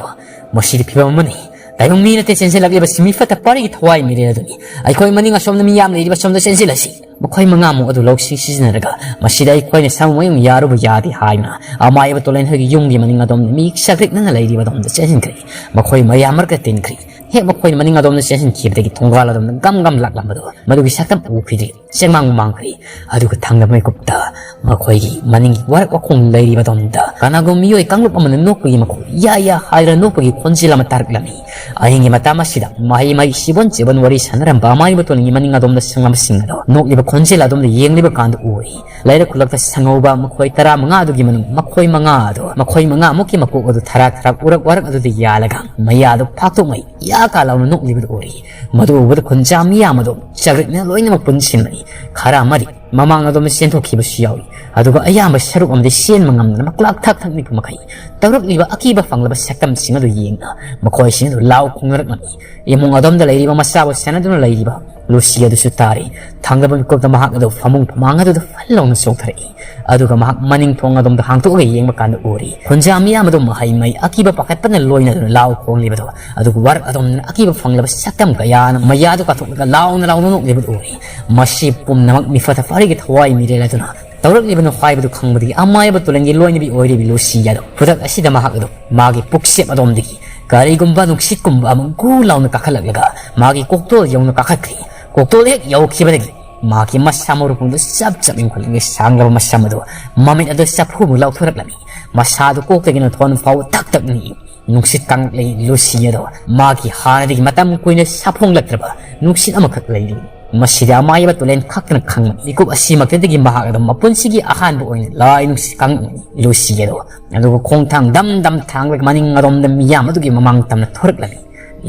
ꯃꯁꯤꯗꯤ ꯐꯤꯕꯝ ꯑꯃꯅꯤ꯫ ꯇꯥꯏꯕꯪ ꯃꯤ ꯅꯠꯇꯦ ꯆꯦꯟꯁꯤꯜꯂꯛꯂꯤꯕꯁꯤ, ꯃꯤ ꯐꯠꯇ ꯄꯥꯔꯤꯒꯤ ꯊꯋꯥꯏ ꯃꯤꯔꯦꯜ ꯑꯗꯨꯅꯤ꯫ ꯑꯩꯈꯣꯏ ꯃꯅꯤꯡ ꯑꯁꯣꯝꯗ ꯃꯤ ꯌꯥꯝ ꯂꯩꯔꯤꯕ, ꯑꯁꯣꯝꯗ ꯆꯦꯟꯁꯤꯜꯂꯁꯤ"꯫ ꯃꯈꯣꯏ ꯃꯉꯥꯃꯨꯛ ꯑꯗꯨ ꯂꯧꯁꯤꯡ ꯁꯤꯖꯤꯟꯅꯔꯒ, "ꯃꯁꯤꯗ ꯑꯩꯈꯣꯏꯅ ꯁꯥꯃꯨ ꯃꯌꯨꯝ ꯌꯥꯔꯨꯕ ꯌꯥꯗꯦ" ꯍꯥꯏꯅ ꯑꯃꯥꯏꯕ ꯇꯣꯂꯦꯟ ꯍꯣꯏꯒꯤ ꯌꯨꯝꯒꯤ ꯃꯅꯤꯡ ꯑꯗꯣꯝꯗ ꯃꯤ ꯆꯥꯛꯔꯤꯛꯅꯅ ꯂꯩꯔꯤꯕ ꯑꯗꯣꯝꯗ ꯆꯦꯟꯁꯤꯟꯈ꯭ꯔꯦ꯫ ꯃꯈꯣꯏ ꯃꯌꯥꯝ ꯃꯔꯛꯇ ꯇꯤꯟꯈ꯭ꯔꯦ꯫ ꯍꯦꯛ ꯃꯈꯣꯏꯅ ꯃꯅꯤꯡ ꯑꯗꯣꯝꯗ ꯆꯦꯟꯁꯤꯟꯈꯤꯕꯗꯒꯤ ꯊꯣꯡꯒꯥꯜ ꯑꯗꯣꯝꯗ ꯒꯝ ꯒꯝ ꯂꯥꯛꯂꯝꯕꯗꯨ ꯃꯗꯨꯒꯤ ꯁꯛꯇꯝ ꯎꯈꯤꯗ꯭ꯔꯤ꯫ ꯆꯦꯡꯃꯥꯡ ꯃꯥꯡꯈ꯭ꯔꯦ꯫ ꯑꯗꯨꯒ ꯊꯪꯅꯕ ꯃꯤꯀꯨꯞꯇ ꯃꯈꯣꯏꯒꯤ ꯃꯅꯤꯡꯒꯤ ꯋꯥꯔꯛ ꯋꯥꯈꯣꯡ ꯂꯩꯔꯤꯕ ꯑꯗꯣꯝꯗ ꯀꯅꯥꯒꯨꯝꯕ ꯃꯤꯑꯣꯏ ꯀꯥꯡꯂꯨꯞ ꯑꯃꯅ ꯅꯣꯛꯄꯒꯤ ꯃꯈꯣꯜ, "ꯌꯥ ꯌꯥ" ꯍꯥꯏꯗꯨꯅ ꯅꯣꯛꯄꯒꯤ ꯈꯣꯟꯖꯦꯜ ꯑꯃ ꯇꯥꯔꯛꯂꯝꯃꯤ꯫ ꯑꯍꯤꯡꯒꯤ ꯃꯇꯝ ꯑꯁꯤꯗ ꯃꯍꯩ ꯃꯍꯩ ꯁꯤꯕꯣꯟ ꯆꯤꯕꯣꯟ ꯋꯥꯔꯤ ꯁꯥꯟꯅꯔꯝꯕ ꯑꯃꯥꯏꯕ ꯇꯣꯂꯤꯡꯒꯤ ꯃꯅꯤꯡ ꯑꯗꯣꯝꯗ ꯁꯪꯂꯝꯕꯁꯤꯡ ꯑꯗꯣ ꯅꯣꯛꯂꯤꯕ ꯈꯣꯟꯖꯦꯜ ꯑꯗꯣꯝꯗ ꯌꯦꯡꯂꯤꯕ ꯀꯥꯟꯗ ꯎꯔꯤ꯫ ꯂꯩꯔꯛ ꯈꯨꯜꯂꯛꯇ ꯁꯪꯍꯧꯕ ꯃꯈꯣꯏ ꯇꯔꯥꯃꯉꯥ ꯑꯗꯨꯒꯤ ꯃꯅꯨꯡ ꯃꯈꯣꯏ ꯃꯉꯥ ꯑꯗꯣ, ꯃꯈꯣꯏ ꯃꯉꯥꯃꯨꯛꯀꯤ ꯃꯀꯣꯛ ꯑꯗꯨ ꯊꯔꯥꯛ ꯊꯔꯥꯛ ꯎꯔꯛ ꯋꯥꯔꯛ ꯑꯗꯨꯗ ꯌꯥꯜꯂꯒ ꯃꯌꯥꯗꯨ ꯐꯥꯛꯇꯣꯛꯉꯩ ꯌꯥ ꯀꯥ ꯂꯥꯎꯅ ꯅꯣꯛꯂꯤꯕꯗꯨ ꯎꯔꯤ꯫ ꯃꯗꯨ ꯎꯕꯗ ꯈꯨꯟꯖꯥ ꯃꯤꯌꯥꯝ ꯑꯗꯣ ꯆꯒ꯭ꯔꯤꯛꯅ ꯂꯣꯏꯅꯃꯛ ꯄꯨꯟꯁꯤꯟꯕꯅꯤ꯫ ꯈꯔ ꯑꯃꯗꯤ ꯃꯃꯥꯡ ꯑꯗꯣꯝꯗ ꯆꯦꯟꯊꯣꯛꯈꯤꯕꯁꯨ ꯌꯥꯎꯏ꯫ ꯑꯗꯨꯒ ꯑꯌꯥꯝꯕ ꯁꯔꯨꯛ ꯑꯃꯗꯤ ꯆꯦꯟꯕ ꯉꯝꯗꯅ ꯃꯀ꯭ꯂꯥꯛ ꯊꯛ ꯊꯛ ꯅꯤꯛꯄ ꯃꯈꯩ ꯇꯧꯔꯛꯂꯤꯕ ꯑꯀꯤꯕ ꯐꯪꯂꯕ ꯁꯛꯇꯝꯁꯤꯡ ꯑꯗꯨ ꯌꯦꯡꯅ ꯃꯈꯣꯏꯁꯤꯡ ꯑꯗꯨ ꯂꯥꯎ ꯈꯣꯡꯅꯔꯛꯂꯝꯃꯤ꯫ ꯏꯃꯨꯡ ꯑꯗꯣꯝꯗ ꯂꯩꯔꯤꯕ ꯃꯆꯥꯕꯨ ꯁꯦꯟꯅꯗꯨꯅ ꯂꯩꯔꯤꯕ ꯂꯨꯁꯤ ꯑꯗꯨꯁꯨ ꯇꯥꯔꯤ꯫ ꯊꯥꯡꯗꯕ ꯃꯤꯀꯨꯞꯇ ꯃꯍꯥꯛ ꯑꯗꯨ ꯐꯃꯨꯡ ꯐꯃꯥꯡ ꯑꯗꯨꯗ ꯐꯜ ꯂꯥꯎꯅ ꯆꯣꯡꯊꯔꯛꯏ꯫ ꯑꯗꯨꯒ ꯃꯍꯥꯛ ꯃꯅꯤꯡ ꯊꯣꯡ ꯑꯗꯣꯝꯗ ꯍꯥꯡꯗꯣꯛꯑꯒ ꯌꯦꯡꯕ ꯀꯥꯟꯗ ꯎꯔꯤ꯫ ꯈꯨꯟꯖꯥ ꯃꯤꯌꯥꯝ ꯑꯗꯨ ꯃꯍꯩ ꯃꯩ ꯑꯀꯤꯕ ꯄꯥꯈꯠꯄꯅ ꯂꯣꯏꯅꯗꯨꯅ ꯂꯥꯎ ꯈꯣꯡꯂꯤꯕꯗꯣ꯫ ꯑꯗꯨꯒ ꯋꯥꯔꯛ ꯑꯗꯣꯝꯗꯅ ꯑꯀꯤꯕ ꯐꯪꯂꯕ ꯁꯛꯇꯝ ꯀꯌꯥꯅ ꯃꯌꯥꯗꯨ ꯀꯥꯊꯣꯛꯂꯒ ꯂꯥꯎꯅ ꯂꯥꯎꯅ ꯅꯣꯛꯂꯤꯕꯗꯨ ꯎꯔꯤ꯫ ꯃꯁꯤ ꯄꯨꯝꯅꯃꯛ ꯃꯤꯐ ꯊꯐꯥꯔꯤꯒꯤ ꯊꯋꯥꯏ ꯃꯤꯔꯦꯜ ꯑꯗꯨꯅ ꯇꯧꯔꯛꯂꯤꯕꯅꯣ ꯍꯥꯏꯕꯗꯨ ꯈꯪꯕꯗꯒꯤ ꯑꯃꯥꯏꯕ ꯇꯨꯂꯦꯟꯒꯤ ꯂꯣꯏꯅꯕꯤ ꯑꯣꯏꯔꯤꯕꯤ ꯂꯨꯁꯤ ꯌꯥꯗꯧ ꯈꯨꯗꯛ ꯑꯁꯤꯗ ꯃꯍꯥꯛ ꯑꯗꯨ ꯃꯥꯒꯤ ꯄꯨꯛꯁꯦꯞ ꯑꯗꯣꯝꯗꯒꯤ ꯀꯔꯤꯒꯨꯝꯕ ꯅꯨꯡꯁꯤꯠꯀꯨꯝꯕ ꯑꯃ ꯒꯨ ꯂꯥꯎꯅ ꯀꯥꯈꯠꯂꯛꯂꯒ ꯃꯥꯒꯤ ꯀꯣꯛꯇꯣꯜ ꯌꯧꯅ ꯀꯥꯈꯠꯈ꯭ꯔꯦ꯫ ꯀꯣꯛꯇꯣꯜ ꯍꯦꯛ ꯌꯧꯈꯤꯕꯗꯒꯤ ꯃꯥꯒꯤ ꯃꯁꯥ ꯃꯔꯨ ꯄꯨꯡꯗꯨ ꯆꯞ ꯆꯞ ꯌꯨꯡꯈꯠꯂꯒ ꯁꯥꯡꯂꯕ ꯃꯁꯝ ꯑꯗꯨ ꯃꯃꯤꯠ ꯑꯗꯨ ꯆꯐꯨꯃꯨꯛ ꯂꯥꯎꯊꯣꯔꯛꯂꯝꯃꯤ꯫ ꯃꯁꯥꯗꯨ ꯀꯣꯛꯇꯒꯤꯅ ꯊꯣꯟ ꯐꯥꯎꯕ ꯇꯛ ꯇꯛ ꯅꯤꯛꯏ꯫ ꯅꯨꯡꯁꯤꯠ ꯀꯥꯡꯂꯛꯂꯤ ꯂꯨꯁꯤ ꯑꯗꯣ ꯃꯥꯒꯤ ꯍꯥꯟꯅꯗꯒꯤ ꯃꯇꯝ ꯀꯨꯏꯅ ꯁꯥꯐꯣꯡꯂꯛꯇ꯭ꯔꯕ ꯅꯨꯡꯁꯤꯠ ꯑꯃꯈꯛ ꯂꯩꯔꯤ꯫ ꯃꯁꯤꯗ ꯑꯃꯥꯏꯕ ꯇꯨꯂꯦꯟ ꯈꯛꯇꯅ ꯈꯪꯕꯅꯤ꯫ ꯃꯤꯀꯨꯞ ꯑꯁꯤꯃꯛꯇꯗꯒꯤ ꯃꯍꯥꯛ ꯑꯗꯨꯝ ꯃꯄꯨꯟꯁꯤꯒꯤ ꯑꯍꯥꯟꯕ ꯑꯣꯏꯅ ꯂꯥꯏ ꯅꯨꯡꯁꯤꯠ ꯀꯥꯡꯂꯛꯂꯤ ꯂꯨꯁꯤ ꯑꯗꯣ꯫ ꯑꯗꯨꯒ ꯈꯣꯡꯊꯥꯡ ꯗꯝ ꯗꯝ ꯊꯥꯡꯂꯒ ꯃꯅꯤꯡ ꯑꯔꯣꯝꯗ ꯃꯤꯌꯥꯝ ꯑꯗꯨꯒꯤ ꯃꯃꯥꯡ ꯇꯝꯅ ꯊꯣꯔꯛꯂꯝꯃꯤ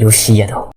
ꯂꯨꯁꯤ ꯑꯗꯣ꯫